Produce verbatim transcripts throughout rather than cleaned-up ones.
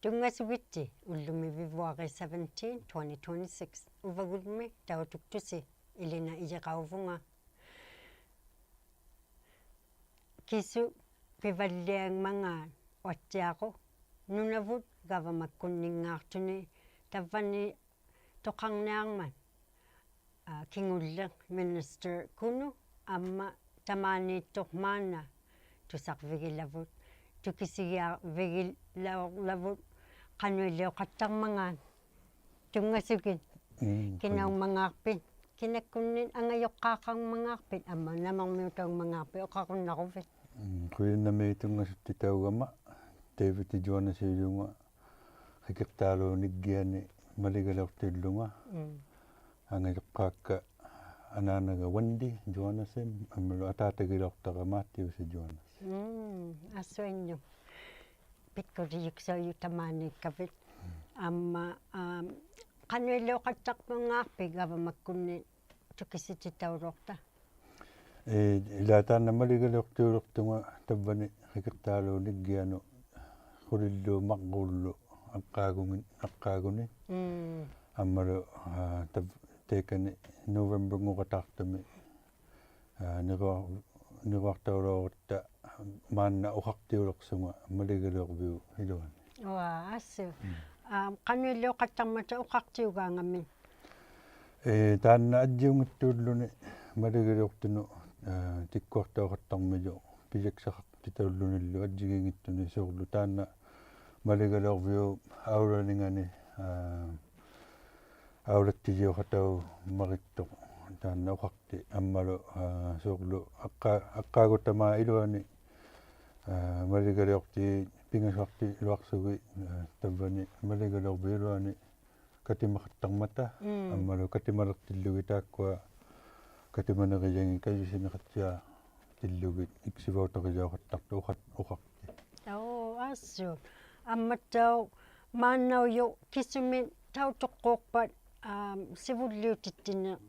Tunngasugitti ullumi February seventeen, twenty twenty-six. Uvagulmi tautuktusi, Ilina Ijiqauvunga. Kisu pivalliangmangaat uattiaqu Nunavut gavamakkunninngaaqtuni tavvani tuqarniarmat, aa, kingulliq Minister Kunu amma tamaaniittuq maanna tusarvigilavut, tukisigiarvigilaurlavut qanuiliuqattarmangaat. Tunngasugit. Mm, kinaungmangaaqpit, kinakkunnit angajuqqaaqarmangaaqpit amma namirmiutaungmangaaqpit uqarunnaruvit. Mm, qujanarmi tunngasuttittauggama, David Johannes-ilunga, Rikiqtaalu Niggiani maligaliuqtiullunga. Mm. Angajuqqaakka anaanaga Wendy Johannessen, ammalu ataatagilauqtara Mattius Johannes. Mm, assuinnuk. Pikkulijuksaujuq tamaaniikkavit. Mm. Amma, aam, qanuiliuqattarmangaaqpit gavamakkunni tukisititauluuqta? Ii, ilaa taanna maligaliuqtiuluuqtunga tavvani Rikiqtaalu Niggianut qulillu marrullu aqqaagungin-, aqqaaguni. Mm. Ammalu, aa, tav-, taikani November-ngurataaqtumi, aa, niruaq-, niruaqtaulauqtatta maanna uqaqtiulauqsunga maligaliurviup iluani. Ua, assu. Mm. Aa, qanuiliuqattarmata uqaqtiugaangamit? Ii, taanna ajjiunngittuulluni maligaliuqtunut, aa, tikkuaqtauqattarmijut pijaksaqaqtitaullunillu ajjigiinngittunik, suurlu taanna maligaliurviup aulaningani, aa, aulattijiuqataumarittuq taanna uqaqti ammalu, aa, suurlu aqqa-, aqqaagut tamaat iluani, aa, maligaliuqtiit pingasuqaqtiluaqsugit, aa, tavvani maligaliurviup iluani katimaqattarmata, mm, ammalu katimaliqtillugit taakkua katimanirijangit kajusiniqattiaqtillugit iksivautarijauqattartut uqat-, uqaqti. Oo, assu. Ammattauq maannaujuq kisumit tautuqquuqpat, aam, sivulliutittinik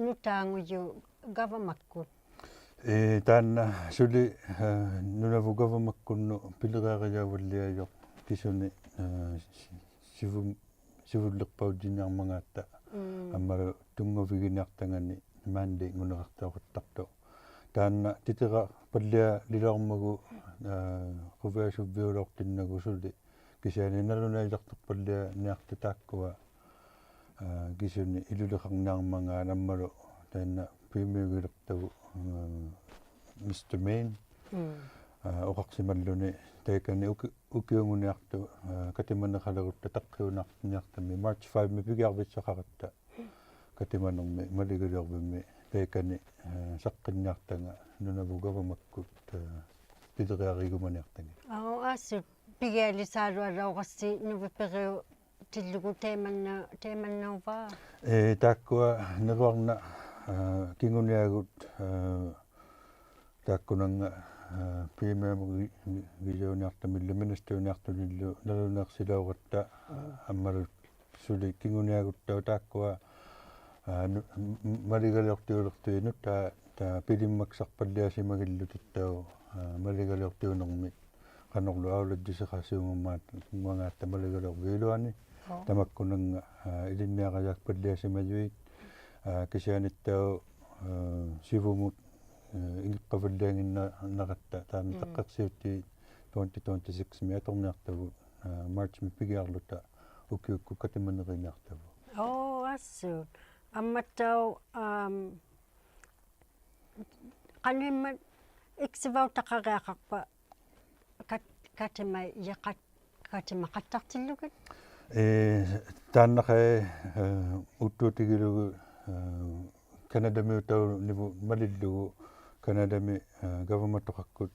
nutaangujuq gavamakkut? Ii, taanna suli, aa, Nunavut gavamakkunnut piliriarijauvalliajuq kisuni, aa, si-, sivum-, sivulliqpaujjiniarmangaatta. Mm. Ammalu tunngaviginiaqtangani mandate-nguniraqtauqattartut. Taanna titiraqpallialilaurmagu, aa, quviasuvviulauqtinnagu suli. Kisiani nalunaijaqtaqpallianiaqtut taakkua, aa, kisuni iluliqarniarmangaat ammalu taanna premieriliqtagu, aa, Mister Maine, mm, aa, uqaqsimalluni taikani uki-, ukiunguniaqtut, aa, katimaniqalirutta taqqiuniaqtami March five-mi pigiarvissaqaratta katimanirmi maligaliurvimmi taikani, aa, saqqinniaqtanga Nunavut gavamakkut, aa, piliriarigumaniaqtangit. Oo, assu, pigialisaalualauqassi nuvipiriutillugu taimanna-, taimannauvaa? Ii, taakkua niruarna, aa, kinguniagut, aa, taakkunannga, aa, premiermi-, mi-, -gijauniaqtamillu ministeriuniaqtunillu nalunaiqsilauqatta, mm, ammalu suli kinguniaguttauq taakkua, aa, nu-, m-, m-, maligaliuqtiuliqtut nutaat, aa, pilimmaksaqpalliasimagillutittauq, aa, maligaliuqtiunirmi qanorlu aulajjusiqasiungummat-, -mangaatta maligaliurviup iluani. Oo. Tamakkunannga, aa, ilinniarajaakpalliasimajuit, aa, kisianittauq, aa, sivumut, aa, ingiqqavallianginnaratta taanna, mm, taqqiqsiutit twenty twenty-six-mi aturniaqtavut, aa, March-mi pigiarluta ukiukkut katimaniriniaqtavut. Oo, assu. Ammattauq, aam, qanuimmat iksivautaqariaqaqpa kat-, katimajiqat-, katimaqattaqtillugit? Ii, taannaqai, aa, uuttuutigilugu, aa, Canadamiutaunivut malillugu, Canadami, aa, gavamatuqakkut,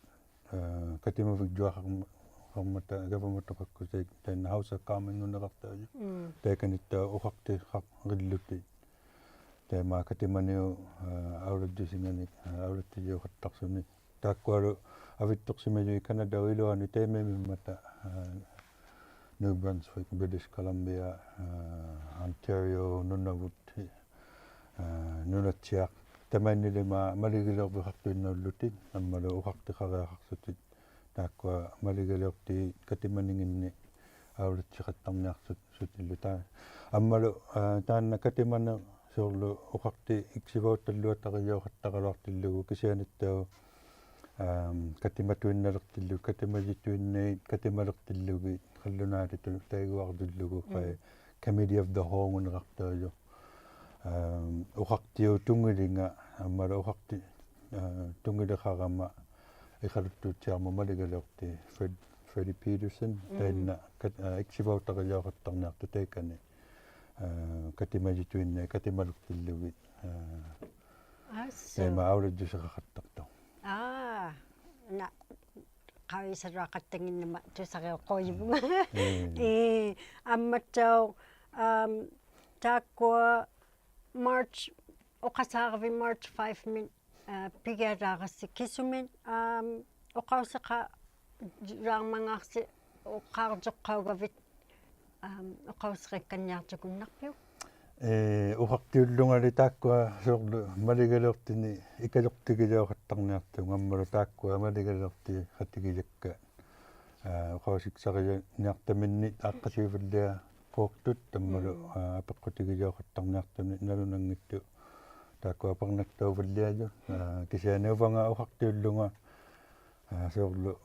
aa, katimavigjuaqarm-, -qarmata gavamatuqakkut tai-, taanna House of Commons-nguniraqtaujuq. Mm. Taikanittauq uqaqtiqarillutik. Taima katimaniup, aa, aulajjusinganik, aa, aulattijiuqattaqsuni. Taakkualu avittuqsimajuit Canadaup iluani taimaimmata, aa, New Brunswick, British Columbia, aa, Ontario, Nunavut, aa, Nunatsiaq. Tamainnilima maligaliurviqaqtuinnaullutik, ammalu uqaqtiqariaqaqłutik. Taakkua maligaliuqtiit katimaninginni ᐊᐅᓚᑦᓯᖃᑦᑕᕐᓂᐊᖅᓱᑦ-, ᓱᑎᓪᓗ ᑖ-, ᐊᒻᒪᓗ, ᐋ, ᑖᓐᓇ ᑲᑎᒪᓂᖅ ᓲᕐᓗ ᐅᖃᖅᑎ ᐃᒃᓯᕙᐅᑦᑕᓗᐊᑕᕆᔭᐅᖃᑦᑕᕋᓗᐊᖅᑎᓪᓗᒍ ᑭᓯᐊᓂᑦᑕᐅᖅ, ᐋᒻ, ᑲᑎᒪᑐᐃᓐᓇᓕᖅᑎᓪᓗ, ᑲᑎᒪᔨᑐᐃᓐᓇᐃᑦ, ᑲᑎᒪᓕᖅᑎᓪᓗᒋᑦ, ᖃᓪᓗᓈᑎᑐᑦ ᑕᐃᒍᐊᕐᓗᓪᓗᒍ, ᖃᐃ, ᒻᒻ. Committee of the Whole-ᖑᓂᕋᖅᑕᐅᔪᖅ. ᐋᒻ, ᐅᖃᖅᑎᐅᑉ ᑐᖏᓕᖓ, ᐊᒻᒪᓗ ᐅᖃᖅᑎ-, ᐋ, ᑐᖏᓕᖃᕋᒪ ᐃᖃᓗᑦᑑᑦᓯᐊᕐᒧᑦ ᒪᓕᒐᓕᐅᖅᑎ Fred-, Freddie Peterson, ᒻᒻ. ᑖᓐᓇ ᑲᑦ-, ᐋ, ᐃᒃᓯᕙᐅᑦᑕᕆᔭᐅᖃᑦᑕᕐᓂᐊᖅᑐᖅ ᑕᐃᑲᓂ, ᐋ, ᑲᑎᒪᔨᑐᐃᓐᓇᐃᑦ, ᑲᑎᒪᓕᖅᑎᓪᓗᒋᑦ, ᐋ, ᐊᓱ. ᑕᐃᒪ ᐊᐅᓚᔾᔪᓯᖃᖃᑦᑕᖅᑐᖅ. ᐋ, ᓇ-, ᖃᐅᔨᓴᓗᐊᖃᑦᑕᙱᓐᓇᒪ ᑐᓴᕆᐅᖅᑰᔨᕗᖓ. ᒻᒻ. ᐄ, ᐊᒻᒪᑦᑕᐅᖅ, ᐋᒻ, ᑖᒃᑯᐊ March, ᐅᖃᓵᕋᕕᑦ March five-ᒥᑦ, ᐋ, ᐱᒋᐊᓛᕋᔅᓯ ᑭᓱᒥᑦ, ᐋᒻ, ᐅᖃᐅᓯᖃᓛᕐᒪᖔᔅᓯ ᐅᖃᐅᔾᔪᖅᑲᐅᒐᕕᑦ, ᐋᒻ, ᐅᖃᐅᓯᕆᒃᑲᓐᓂᐊᕐᔪᒍᓐᓇᖅᐱᐅᒃ? ᐄ, ᐅᖃᖅᑎᐅᓪᓗᖓᓕ ᑖᒃᑯᐊ ᓲᕐᓗ ᒪᓕᒐᓕᐅᖅᑎᓂᒃ ᐃᑲᔪᖅᑎᒋᔭᐅᖃᑦᑕᕐᓂᐊᖅᑐᖓ ᐊᒻᒪᓗ ᑖᒃᑯᐊ ᒪᓕᒐᓕᐅᖅᑎᖃᑎᒋᔭᒃᑲ, ᐋ, ᐅᖃᐅᓯᒃᓴᕆᓂᐊᖅᑕᒥᓐᓂᒃ ᐋᖅᑭᒃᓴᐅᕙᓪᓕᐊᖅᑰᖅᑐᑦ ᐊᒻᒪᓗ, ᒻᒻ. ᐋ, ᐊᐱᖅᑯᑎᒋᔭᐅᖃᑦᑕᕐᓂᐊᖅᑐᓂᒃ ᓇᓗᓇᙱᑦᑐᖅ ᑖᒃᑯᐊ ᐸᕐᓇᒃᑕᐅᕙᓪᓕᐊᔪᑦ, ᐋ, ᑭᓯᐊᓂ ᐅᕙᖓ ᐅᖃᖅᑎᐅᓪᓗᖓ, ᐋ, ᓲᕐᓗ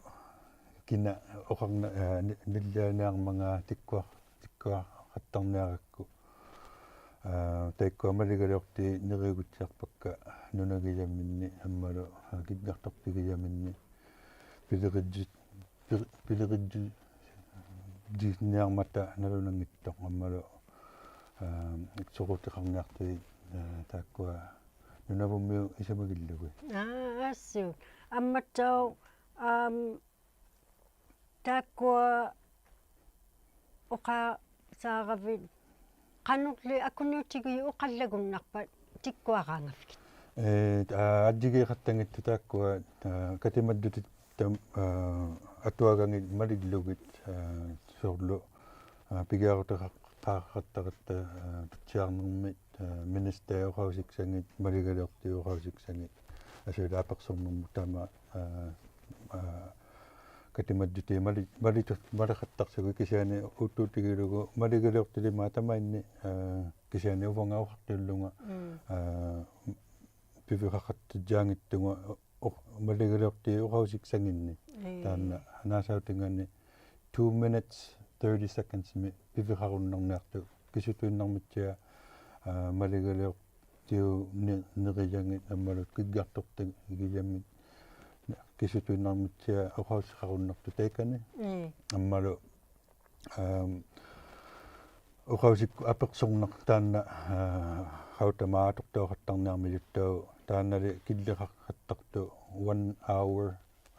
ᑭᓇ ᐅᖃᕐᓇ-, ᐋ, ᓂ-, ᓂᓪᓕᐊᓂᐊᕐᒪᖔᑦ ᑎᒃᑯᐊ-, ᑎᒃᑯᐊᖃᑦᑕᕐᓂᐊᕋᒃᑯ. ᐋ, ᑕᐃᒃᑯᐊ ᒪᓕᒐᓕᐅᖅᑏᑦ ᓂᕆᐅᒋᑦᓯᐊᖅᐸᒃᑲ ᓄᓇᒋᔭᒥᓐᓂᒃ ᐊᒻᒪᓗ, ᐋ, ᑭᒡᒐᖅᑐᖅᑎᒋᔭᒥᓐᓂᒃ ᐱᓕᕆᔾᔪ-, ᐱᓕ-, ᐱᓕᕆᔾᔪ-, ᔾᔪᓯᓂᐊᕐᒪᑕ ᓇᓗᓇᙱᑦᑐᖅ ᐊᒻᒪᓗ, ᐋ, ᓱᕈᑎᖃᕐᓂᐊᖅᑐᐃᑦ, ᐋ, ᑖᒃᑯᐊ ᓄᓇᕗᒻᒥᐅᑦ ᐃᓱᒪᒋᓪᓗᒋᑦ. ᐋ, ᐊᓱ. ᐊᒻᒪᑦᑕᐅᖅ, ᐋᒻ, ᑖᒃᑯᐊ ᐅᖃᓵᕋᕕᑦ ᖃᓄᕐᓕ ᐊᑯᓂᐅᑎᒋᔪᑦ ᐅᖃᓪᓚᒍᓐᓇᖅᐸᑦ ᑎᒃᑯᐊᕌᖓᕕᒋᑦ? ᐄ, ᐋ, ᐊᔾᔨᒌᖃᑦᑕᙱᑦᑐᖅ ᑖᒃᑯᐊ, ᐋ, ᑲᑎᒪᔾᔪᑎᑦᑕ, ᐋ, ᐊᑐᐊᒐᖏᑦ ᒪᓕᒡᓗᒋᑦ, ᐋ, ᓲᕐᓗ, ᐋ, ᐱᒋᐊᕈᑎᖃᖃᑦᑕᕋᑦᑕ, ᐋ, ᑐᑦᓯᐊᕐᓂᕐᒥᑦ, ᐋ, ᒥᓂᔅᑕᐃᑦ ᐅᖃᐅᓯᒃᓴᖏᑦ, ᒪᓕᒐᓕᐅᖅᑏᑦ ᐅᖃᐅᓯᒃᓴᖏᑦ, ᐊᓱᐃᓛᒃ ᐊᐱᖅᓱᕐᓂᕐᒧᑦ ᑕᒪ, ᐋ, ᐋ, ᑲᑎᒪᔾᔪᑏᑦ ᒪᓕ-, ᒪᓕᑐ-, ᒪᓕᖃᑦᑕᖅᓱᒋᑦ ᑭᓯᐊᓂ ᐆᑦᑑᑎᒋᓗᒍ ᒪᓕᒐᓕᐅᖅᑎᓕᒫᑦ ᑕᒪᐃᓐᓂᒃ, ᐋ, ᑭᓯᐊᓂ ᐅᕙᖓ ᐅᖃᖅᑎᐅᓪᓗᖓ, ᒻᒻ. ᐋ, ᐱᕕᖃᖃᑦᑕᔾᔮᙱᑦᑐᖓ ᐅ-, ᒪᓕᒐᓕᐅᖅᑏᑦ ᐅᖃᐅᓯᒃᓴᖏᓐᓂᒃ. ᐄ. ᑖᓐᓇ ᓈᓴᐅᑎᖓᓂ two minutes, thirty seconds-ᒥ ᐱᕕᖃᕈᓐᓇᕐᓂᐊᖅᑐᖅ ᑭᓱᑐᐃᓐᓇᕐᒥᑦᓯᐊᖅ, ᐋ, ᒪᓕᒐᓕᐅᖅᑎᐅᑉ ᓂ-, ᓂᕆᔭᖏᑦ ᐊᒻᒪᓗ ᑭᒡᒐᖅᑐᖅᑎᒋᔭᒥᑦ ᑭᓱᑐᐃᓐᓇᕐᒥᑦᓯᐊᖅ ᐅᖃᐅᓯᖃᕈᓐᓇᖅᑐᖅ ᑕᐃᑲᓂ. ᐄ. ᐊᒻᒪᓗ, ᐋᒻ, ᐅᖃᐅᓯᒃᑯᑦ ᐊᐱᖅᓱᕐᓇᖅ ᑖᓐᓇ, ᐋ, ᖃᐅᑕᒫᑦ ᐊᑐᖅᑕᐅᖃᑦᑕᕐᓂᐊᕐᒥᔪᑦᑕᐅᖅ ᑖᓐᓇᓕ ᑭᓪᓕᖃᖃᑦᑕᖅᑐᖅ one hour,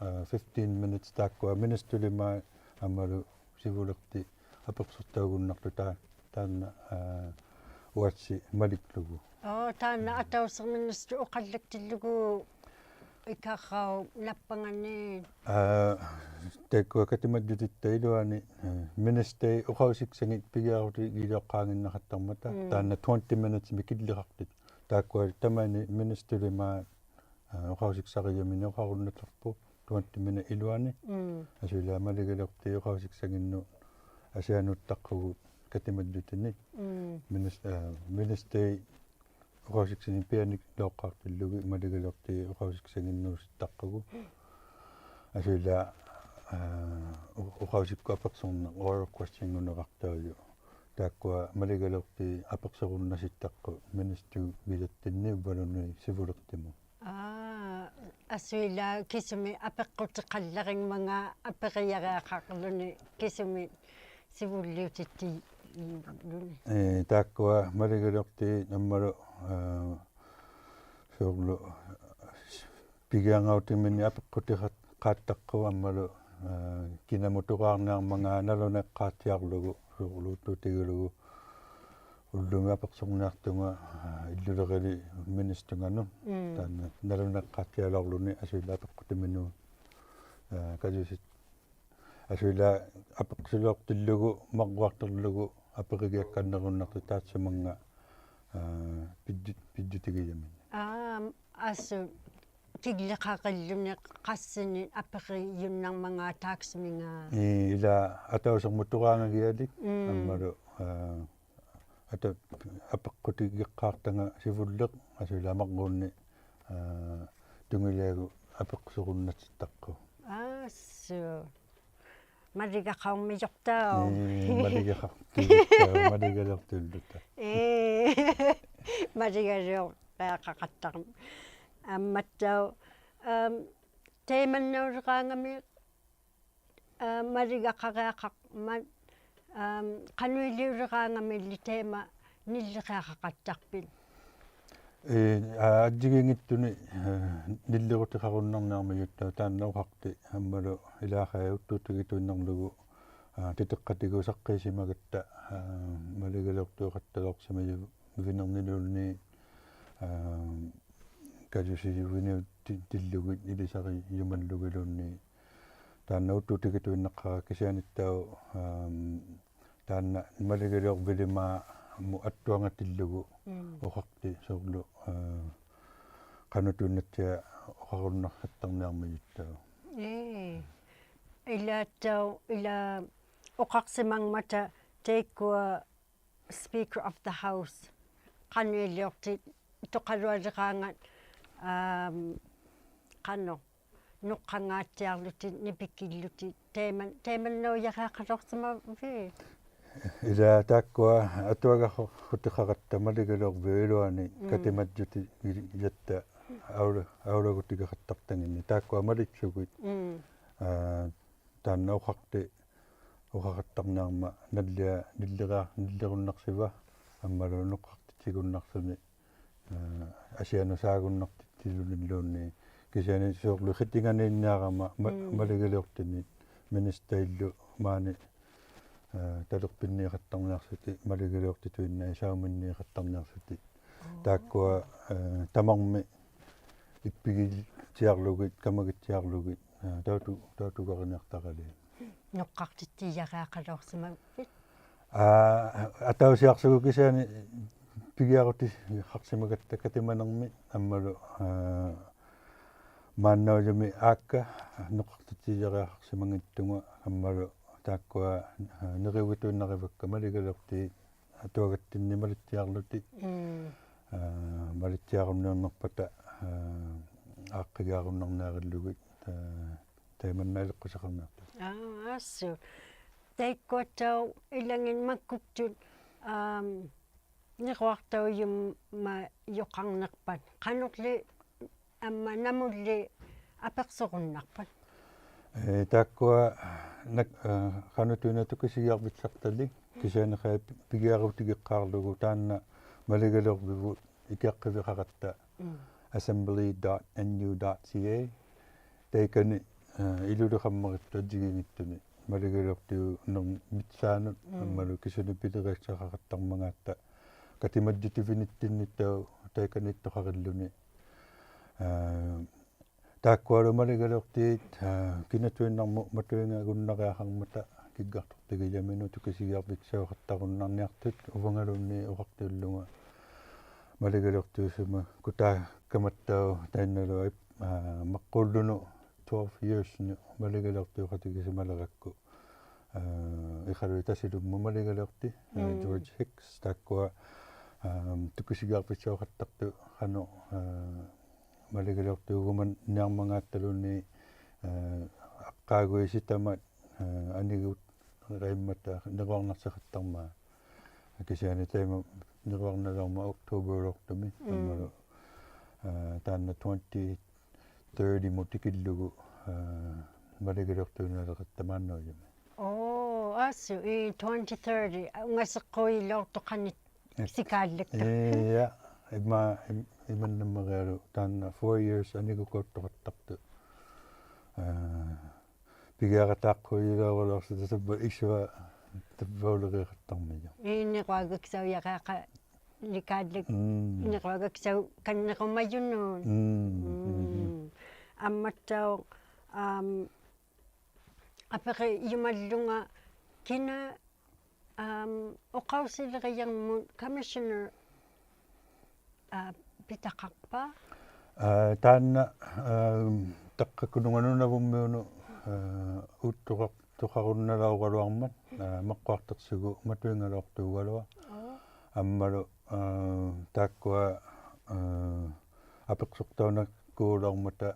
ᐋ, fifteen minutes ᑖᒃᑯᐊ ᒥᓂᔅᑕᓕᒫᑦ ᐊᒻᒪᓗ ᓯᕗᓕᖅᑎ ᐊᐱᖅᓱᖅᑕᐅᒍᓐᓇᖅᑐᖅ ᑖ-, ᑖᓐᓇ, ᐋ, ᐅᐊᑦᓯ ᒪᓕᒡᓗᒍ. ᐆ, ᑖᓐᓇ ᐊᑕᐅᓯᖅ ᒥᓂᔅᑕ ᐅᖃᓪᓚᒃᑎᓪᓗᒍ ᐃᑲᖃᐅ ᓇᑉᐸᖓᓃᑦ. ᐋ, ᑕᐃᒃᑯᐊ ᑲᑎᒪᔾᔪᑎᑦᑕ ᐃᓗᐊᓂ, ᐋ, ᒥᓂᔅᑕᐃᑦ ᐅᖃᐅᓯᒃᓴᖏᑦ ᐱᒋᐊᕈᑎᒋᔭᐅᖅᑳᖏᓐᓇᖃᑦᑕᕐᒪᑕ, ᒻᒻ. ᑖᓐᓇ twenty minutes-ᒥ ᑭᓪᓕᖃᖅᑐᑦ. ᑖᒃᑯᐊ ᑕᒪᐃᓐᓂᒃ ᒥᓂᔅᑕᓕᒫᑦ, ᐋ, ᐅᖃᐅᓯᒃᓴᕆᔭᒥᓂᒃ ᐅᖃᕈᓐᓇᖅᑐᖅᐳᖅ twenty minute ᐃᓗᐊᓂ. ᒻᒻ. ᐊᓱᐃᓛᒃ ᒪᓕᒐᓕᐅᖅᑏᑦ ᐅᖃᐅᓯᒃᓴᖏᓐᓄᑦ ᐊᓯᐊᓅᑦᑕᖅᑯᒍᑦ ᑲᑎᒪᔾᔪᑎᓂᒃ. ᒻᒻ. ᒥᓂᔅ-, ᐋ, ᒥᓂᔅᑕᐃᑦ ᐅᖃᐅᓯᒃᓴᖏᑦ ᐱᐊᓂᓚᐅᖅᑳᖅᑎᓪᓗᒋᑦ ᒪᓕᒐᓕᐅᖅᑏᑦ ᐅᖃᐅᓯᒃᓴᖏᓐᓅᓯᑦᑕᖅᑯᒍᑦ. ᐊᓱᐃᓛᒃ, ᐋ, ᐅ-, ᐅᖃᐅᓯᒃᑯᑦ ᐊᐱᖅᓱᕐᓇᖅ oral question-ᖑᓂᕋᖅᑕᐅᔪᖅ. ᑖᒃᑯᐊ ᒪᓕᒐᓕᐅᖅᑏᑦ ᐊᐱᖅᓱᕈᓐᓇᓯᑦᑕᖅᑯᑦ ᒥᓂᔅᑕᐅᒋᔭᑦᑎᓐᓂᒃ ᐅᕝᕙᓘᓐᓃᑦ ᓯᕗᓕᖅᑎᒧᑦ. ᐋ, ᐊᓱᐃᓛᒃ ᑭᓱᒥᒃ ᐊᐱᖅᑯᑎᖃᓪᓚᕆᖕᒪᖔᑦ ᐊᐱᕆᔭᕆᐊᖃᕐᓗᓂ ᑭᓱᒥᒃ ᓯᕗᓪᓕᐅᑎᑦᑎᓪᓗᓂ. ᐄ, ᑖᒃᑯᐊ ᒪᓕᒐᓕᐅᖅᑏᑦ ᐊᒻᒪᓗ, ᐋ, ᓲᕐᓗ ᐱᒋᐊᖓᐅᑎᒥᓂᖅ ᐊᐱᖅᑯᑎᖃᑦᑕᖅᑯᖅ ᐊᒻᒪᓗ, ᐋ, ᑭᓇᒧᑦ ᑐᕌᕐᓂᐊᕐᒪᖔᑦ ᓇᓗᓇᐃᖅᑳᑦᑎᐊᕐᓗᒍ, ᓲᕐᓗ ᐆᑦᑑᑎᒋᓗᒍ ᐅᓪᓗᒥ ᐊᐱᖅᓱᕐᓂᐊᖅᑐᖓ, ᐋ, ᐃᓪᓗᓕᕆᓕᒃ ᒥᓂᔅᑕᖓᓄᑦ. ᒻᒻ. ᑖᓐᓇ ᓇᓗᓇᐃᖅᑳᑦᑎᐊᓚᐅᕐᓗᓂ ᐊᓱᐃᓛᒃ ᐊᐱᖅᑯᑎᒥᓂᖅ, ᐋ, ᑲᔪᓯᑦ-, ᐊᓱᐃᓛᒃ ᐊᐱᖅᓱᓕᐅᖅᑎᓪᓗᒍ, ᒪᕐᕈᐊᖅᑎᓪᓗᒍ, ᐊᐱᕆᒋᐊᒃᑲᓐᓂᕈᓐᓇᖅᑐᖅ ᑖᑦᓱᒪᖓ, ᐋ, ᐱᔾᔪ-, ᐱᔾᔪᑎᒋᔭᒥᓂᖅ. ᐋ, ᐊᓱ. ᑭᒡᓕᖃᕆᓪᓗᓂ ᖃᔅᓯᓂᒃ ᐊᐱᕆᔪᓐᓇᕐᒪᖔᑦ ᑖᒃᓱᒥᖓ. ᐄ, ᐃᓛ ᐊᑕᐅᓯᕐᒧᑦ ᑐᕌᖓᒋᐊᓕᒃ, ᒻᒻ. ᐊᒻᒪᓗ, ᐋ, ᐊᑕ ᐊᐱᖅᑯᑎᒋᖅᑳᖅᑕᖓ ᓯᕗᓪᓕᖅ, ᐊᓱᐃᓛᒃ ᒪᕐᕉᓐᓂ, ᐋ, ᑐᖏᓕᐊᒍᑦ ᐊᐱᖅᓱᕈᓐᓇᖅᓯᑦᑕᖅᑯ. ᐋᓱ. ᒪᓕᒐᖃᐅᒻᒥᔪᖅᑕᐅᖅ. ᐄ, ᒪᓕᒐᖃᖅᑐᓪᓗᑕ, ᒪᓕᒐᓕᐅᖅᑐᓪᓗᑕ. ᐄ, ᒪᓕᒐᓕᐅᖅ ᖃᖃᑦᑕᕐ. ᐊᒻᒪᑦᑕᐅᖅ, ᐊᒻ, ᑕᐃᒪᓐᓇᐅᓕᕌᖓᒥ, ᐊ, ᒪᓕᒐᖃᕆᐊᖃᕐᒪᑦ, ᐊᒻ, ᖃᓄᐃᓕᐅᓕᕌᖓᒥᓪᓕ ᑕᐃᒪ ᓂᓪᓕᕆᐊᖃᖃᑦᑕᖅᐱᑦ? ᐄ, ᐋ, ᐊᔾᔨᒌᙱᑦᑐᓂᒃ, ᐋ, ᓂᓪᓕᕈᑎᖃᕈᓐᓇᕐᓂᐊᕐᒥᔪᑦᑕᐅᖅ ᑖᓐᓇ ᐅᖃᖅᑎ, ᐊᒻᒪᓗ ᐃᓛᖃᐃ ᐆᑦᑑᑎᒋᑐᐃᓐᓇᕐᓗᒍ, ᐋ, ᑎᑎᖅᑲᑎᒍᑦ ᓴᖅᑮᓯᒪᒐᑦᑕ, ᐋ, ᒪᓕᒐᓕᐅᖅᑑᖃᑦᑕᓚᐅᖅᓯᒪᔪᕕᓂᕐᓂᓘᓐᓃᑦ, ᐋ, ᑲᔪᓯᔪᕕᓂᐅᑎᓪᓗᒋᑦ ᐃᓕᓴᕆᔪᒪᓪᓗᒋᓪᓘᓐᓃᑦ. ᑖᓐᓇ ᐆᑦᑑᑎᒋᑐᐃᓐᓇᖅᑲᕋ ᑭᓯᐊᓂᑦᑕᐅᖅ, ᐊᒻ, ᑖᓐᓇ ᒪᓕᒐᓕᐅᕐᕕᓕᒫᒧᑦ ᐊᑦᑐᐊᖓᑎᓪᓗᒍ ᒻᒻ. ᐅᖃᖅᑎ ᓲᕐᓗ, ᐋ, ᖃᓄᑐᐃᓐᓇᑦᓯᐊᖅ ᐅᖃᕈᓐᓇᖅᓴᑦᑕᕐᓂᐊᕐᒥᔪᑦᑕᐅᖅ. ᐄ. ᐃᓛᑦᑕᐅᖅ, ᐃᓛ ᐅᖃᖅᓯᒪᖕᒪᑕ ᑕᐃᒃᑯᐊ Speaker of the House, ᖃᓄᐃᓕᐅᖅᑎᑦ ᑐᖃᓗᐊᓕᕌᖓᑦ, ᐊᒻ, ᖃᓄᖅ, ᓄᖅᑲᖓᑦᑎᐊᕐᓗᑎᑦ, ᓂᐱᑭᓪᓗᑎᑦ, ᑕᐃᒪᓐ-, ᑕᐃᒪᓐᓇᐅᔭᕆᐊᖃᓚᐅᖅᓯᒪᕖᑦ? ᐃᓛ ᑖᒃᑯᐊ ᐊᑐᐊᒐᖅᑯᑎᖃᕋᑦᑕ ᒪᓕᒐᓕᐅᕐᕕᐅᑉ ᐃᓗᐊᓂ ᒻᒻ. ᑲᑎᒪᔾᔪᑎᒋᔭᑦᑕ ᐊᐅᓚ-, ᐊᐅᓚᒍᑎᒋᖃᑦᑕᖅᑕᖏᓐᓂᒃ. ᑖᒃᑯᐊ ᒪᓕᑦᓱᒋᑦ, ᒻᒻ. ᐋ, ᑖᓐᓇ ᐅᖃᖅᑎ ᐅᖃᖃᑦᑕᕐᓂᐊᕐᒪᑦ ᓇᓪᓕᐊ-, ᓇᓪᓕᕌ-, ᓇᓪᓕᕈᓐᓇᖅᓯᕙ, ᐊᒻᒪᓗ ᓄᖅᑲᖅᑎᑦᑎᒍᓐᓇᖅᓱᓂ, ᐋ, ᐊᓯᐊᓄᓵᒍᓐᓇᖅᑎᑦᑎᓗᓂᓪᓘᓐᓃᑦ, ᑭᓯᐊᓂ ᓲᕐᓗ ᕿᑎᖓᓃᓐᓂᐊᕋᒪ ᒪ-, ᒻᒻ. ᒪᓕᒐᓕᐅᖅᑎᓂᒃ ᒥᓂᔅᑕᐃᓪᓗ ᒫᓂ, ᐋ, ᑕᓕᖅᐱᓐᓃᖃᑦᑕᕐᓂᐊᖅᓱᑎᒃ, ᒪᓕᒐᓕᐅᖅᑎᑐᐃᓐᓇᐃᑦ ᓴᐅᒥᓐᓃᖃᑦᑕᕐᓂᐊᖅᓱᑎᒃ. ᐆ. ᑖᒃᑯᐊ, ᐋ, ᑕᒪᕐᒥᒃ ᐃᑉᐱᒋᑦᑎᐊᕐᓗᒋᑦ, ᑲᒪᒋᑦᑎᐊᕐᓗᒋᑦ, ᐋ, ᑕᐅᑐ-, ᑕᐅᑐᒐᕆᓂᐊᖅᑕᕋᓕ. ᓄᖅᑲᖅᑎᑦᑎᔭᕆᐊᖃᓚᐅᖅᓯᒪᕖᑦ? ᐋ, ᐊᑕᐅᓯᐊᖅᓱᒍ ᑭᓯᐊᓂ ᐱᒋᐊᕈᑎᖃᖅᓯᒪᒐᑦᑕ ᑲᑎᒪᓂᕐᒥᒃ, ᐊᒻᒪᓗ, ᐋ, ᒫᓐᓇᐅᔪᒥ ᐋᒃᑲ ᓄᖅᑲᖅᑎᑦᑎᔭᕆᐊᖃᖅᓯᒪᙱᑦᑐᖓ, ᐊᒻᒪᓗ ᑖᒃᑯᐊ, ᐋ, ᓂᕆᐅᒋᑐᐃᓐᓇᕆᕙᒃᑲ ᒪᓕᒐᓕᐅᖅᑏᑦ ᐊᑐᐊᒐᑦᑎᓐᓂᒃ ᒪᓕᑦᑎᐊᕐᓗᑎᒃ. ᒻᒻ. ᐋ, ᒪᓕᑦᑎᐊᕈᓐᓃᕐᓂᖅᐸᑕ, ᐋ, ᐋᖅᑭᒋᐊᕈᓐᓇᕐᓂᐊᕆᓪᓗᒋᑦ, ᐋ, ᑕᐃᒪᓐᓇᐃᓕᖅᑯᓯᖃᕐᓂᐊᖅᑐᖅ. ᐋ, ᐊᓱ. ᑕᐃᒃᑯᐊᑦᑕᐅᖅ ᐃᓚᖏᑦ ᒪᒃᑯᒃᑐᑦ, ᐋᒻ, ᓂᕈᐊᖅᑕᐅᔪᒪᔪᖃᕐᓂᖅᐸᑦ. ᖃᓄᕐᓕ ᐊᒻᒪ ᓇᒧᓪᓕ ᐊᐱᖅᓱᕈᓐᓇᖅᐸᑦ? ᐄ, ᑖᒃᑯᐊ ᓇ-, ᐋ, ᖃᓄᑐᐃᓐᓇᖅ ᑐᑭᓯᒋᐊᕐᕕᒃᓴᖅᑕᓕᒃ, ᑭᓯᐊᓂᖃᐃ ᐱ-, ᐱᒋᐊᕈᑎᒋᖅᑳᕐᓗᒍ ᑖᓐᓇ ᒪᓕᒐᓕᐅᕐᕕᕗᑦ ᐃᑭᐊᖅᑭᕕᖃᕋᑦᑕ ᒻᒻ. assembly dot N U dot C A. ᑕᐃᑲᓂ, ᐋ, ᐃᓗᓕᖃᒻᒪᕆᑦᑐᖅ ᐊᔾᔨᒌᙱᑦᑐᓂᒃ ᒪᓕᒐᓕᐅᖅᑎᐅᓂᕐᒥᑦᓵᓄᑦ, ᒻᒻ. ᐊᒻᒪᓗ ᑭᓱᓂᒃ ᐱᓕᕆᐊᒃᓴᖃᖃᑦᑕᕐᒪᖔᑦᑕ ᑲᑎᒪᔾᔪᑎᕕᓂᑦᑎᓐᓂᑦᑕᐅᖅ ᑕᐃᑲᓃᑦᑐᖃᕆᓪᓗᓂ. ᐋ, ᑖᒃᑯᐊᓗ ᒪᓕᒐᓕᐅᖅᑏᑦ, ᐋ, ᑭᓇᑐᐃᓐᓇᕐᒧᑦ ᒪᑐᐃᖓᒍᓐᓇᕆᐊᖃᕐᒪᑕ ᑭᒡᒐᖅᑐᖅᑎᒋᔭᒥᓄᑦ ᑐᑭᓯᒋᐊᕐᕕᒃᓴᐅᖃᑦᑕᕈᓐᓇᕐᓂᐊᖅᑐᑦ ᐅᕙᖓᓘᓐᓃᑦ ᐅᖃᖅᑎᐅᓪᓗᖓ ᒪᓕᒐᓕᐅᖅᑎᐅᓯᒪᒃᑯᑖᒃᑲᒪᑦᑕᐅᖅ ᑕᐃᓐᓇᓗ ᐊᐃᑉ-, ᐋ, ᒪᕐᕉᓪᓗᓄᑦ twelve years-ᓄᑦ ᒪᓕᒐᓕᐅᖅᑎᐅᖃᑎᒋᓯᒪᓕᕋᒃᑯ. ᐋ, ᐃᖃᓗᐃᑦ ᑕᓯᓗᒻᒧᑦ ᒪᓕᒐᓕᐅᖅᑎ, ᐋ, ᒻᒻ. George Hicks, ᑖᒃᑯᐊ, ᐋ, ᑐᑭᓯᒋᐊᕐᕕᒃᓴᐅᖃᑦᑕᖅᑐᑦ ᖃᓄᖅ, ᐋ, ᒪᓕᒐᓕᐅᖅᑎᐅᒍᒪᓐᓂᐊᕐᒪᖔᑦᑕᓘᓐᓃᑦ, ᐋ, ᐊᕐᕌᒍᐃᑦ ᓯᑕᒪᑦ, ᐋ, ᐊᓂᒍᕋᐃᒻᒪᑕ ᓂᕈᐊᕐᓇᖅᓯᖃᑦᑕᕐᒪᑦ. ᑭᓯᐊᓂ ᑕᐃᒪ ᓂᕈᐊᕐᓇᓚᐅᕐᒪᑦ October-ᓚᐅᖅᑐᒥ, ᒻᒻ. ᐊᒻᒪᓗ, ᐋ, ᑖᓐᓇ twenty thirty-ᒧᑦ ᑎᑭᓪᓗᒍ, ᐋ, ᒪᓕᒐᓕᐅᖅᑎᐅᓂᐊᓕᕋᑦᑕ ᒫᓐᓇᐅᔪᒥ. ᐆ, ᐊᓱ, ᐄ, twenty thirty, ᐅᖓᓯᖅᑰᔨᓚᐅᖅᑐᖃᓂ ᓯᑳᓪᓚᒃᑕ. ᐄ, ᐄᔭ, ᐃᒪ-, ᐃᒻ-, ᐃᒪᓐᓇᒻᒪᕆᐊᓗᒃ ᑖᓐᓇ four years ᐊᓂᒍᑲᐅᑦᑐᖃᑦᑕᖅᑐᖅ. ᐋ, ᐱᒋᐊᕋᑖᖅᑰᔨᓚᐅᕋᓚᐅᖅᓯ ᑕᕝᕙ ᐃᓱᐊ ᑕᕝᕙᐅᓕᕆᖃᑦᑕᕐᒥᔪᖅ. ᐄ, ᓂᕈᐊᒐᒃᓴᐅᔭᕆᐊᖃᓕᑳᓪᓚᒃ. ᒻᒻ. ᓂᕈᐊᒐᒃᓴᐅᑲᓐᓂᕈᒪᔪᓄᑦ. ᒻᒻ. ᒻᒻ. ᐊᒻᒪᑦᑕᐅᖅ, ᐊᒻ, ᐊᐱᕆᔪᒪᓪᓗᖓ ᑭᓇ, ᐊᒻ, ᐅᖃᐅᓯᓕᕆᔨᕐᒧᑦ commissioner, ᐋ, ᐱᑕᖃᖅᐸ? ᐋ, ᑖᓐᓇ, ᐋ, ᑕᖅᑲᑯᓄᖓ ᓄᓇᕗᒻᒥᐅᓄᑦ, ᐋ, ᐆᑦᑐᖃᖅ-, ᑐᖃᕈᓐᓇᓚᐅᕋᓗᐊᕐᒪᑦ, ᐋ, ᒪᕐᕈᐊᖅᑕᖅᓱᒍ ᒪᑐᐃᖓᓚᐅᖅᑑᒐᓗᐊᖅ. ᐋ. ᐊᒻᒪᓗ, ᐋ, ᑖᒃᑯᐊ, ᐋ, ᐊᐱᖅᓱᖅᑕᐅᓇᒃᑰᓚᐅᕐᒪᑕ,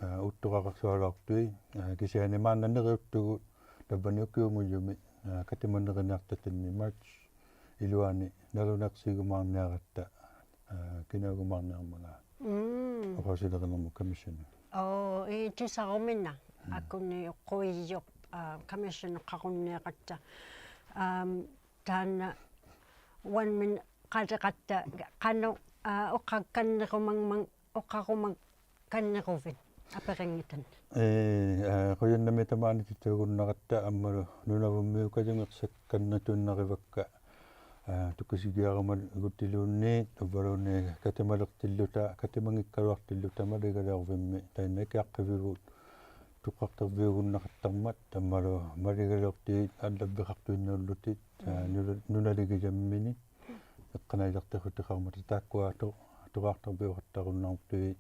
ᐋ, ᐆᑦᑐᖃᖅᓱᐊᓚᐅᖅᑐᐃᑦ, ᐋ, ᑭᓯᐊᓂ ᒫᓐᓇ ᓂᕆᐅᑦᑐᒍᑦ ᑕᕝᕙᓂ ᐅᑭᐅᖑᔪᒥ, ᐋ, ᑲᑎᒪᓂᕆᓂᐊᖅᑕᑦᑎᓐᓂ March ᐃᓗᐊᓂ ᓇᓗᓇᐃᖅᓯᒍᒫᕐᓂᐊᕋᑦᑕ, ᐋ, ᑭᓇᐅᒍᒫᕐᓂᐊᕐᒪᖔᑦ. ᒻᒻ. ᐅᖃᐅᓯᓕᕆᓂᕐᒧᑦ commissioner. ᐆ, ᐄ ᑐᓴᕈᒥᓇ. ᒻᒻ. ᐊᑯᓂ ᐅᖁᐃᔪᖅ, ᐋ, commissioner-ᖃᕈᓐᓃᖃᑦᑕ. ᐋᒻ, ᑖᓐᓇ ᐅᐊᓐᒥᒃ ᖃᓕᕋᑦᑕ ᖃᓄᖅ, ᐋ, ᐅᖃᒃᑲᓐᓂᕈᒪᖕᒪᖔ-, ᐅᖃᕈᒪᒃᑲᓐᓂᕈᕕᑦ ᐊᐱᕆᙱᑕᓐᓂᒃ. ᐄ, ᐋ, ᖁᔭᓐᓇᒦᒃ ᑕᒫᓂ ᑎᑎᐅᒍᓐᓇᕋᑦᑕ ᐊᒻᒪᓗ ᓄᓇᕗᒻᒥᐅᑦ ᑲᔪᖏᖅᓴᒃᑲᓐᓂᑐᐃᓐᓇᕆᕙᒃᑲ, ᐋ, ᑐᑭᓯᒋᐊᕈᒪᒍᑎᓪᓘᓐᓃᑦ, ᐅᕝᕙᓘᓐᓃᑦ ᑲᑎᒪᓕᖅᑎᓪᓗᑕ, ᑲᑎᒪᙱᒃᑲᓗᐊᖅᑎᓪᓗᑕ ᒪᓕᒐᓕᐅᕐᕕᒻᒥ, ᑕᐃᓐᓇ ᐃᑭᐊᖅᑭᕕᕗᑦ ᑐᖃᖅᑕᕐᕕᐅᒍᓐᓇᖃᑦᑕᕐᒪᑦ, ᐊᒻᒪᓗ ᒪᓕᒐᓕᐅᖅᑏᑦ ᐊᓪᓚᕝᕕᖃᖅᑐᐃᓐᓇᐅᓪᓗᑎᒃ, ᐋ, ᓄᓇ-, ᓄᓇᓕᒋᔭᒻᒥᓂᒃ, ᐃᖅᑲᓇᐃᔭᖅᑎᖁᑎᖃᕐᒪᑕ ᑖᒃᑯᐊ ᑐ-, ᑐᖃᖅᑕᕐᕕᐅᖃᑦᑕᕈᓐᓇᖅᑐᐃᑦ,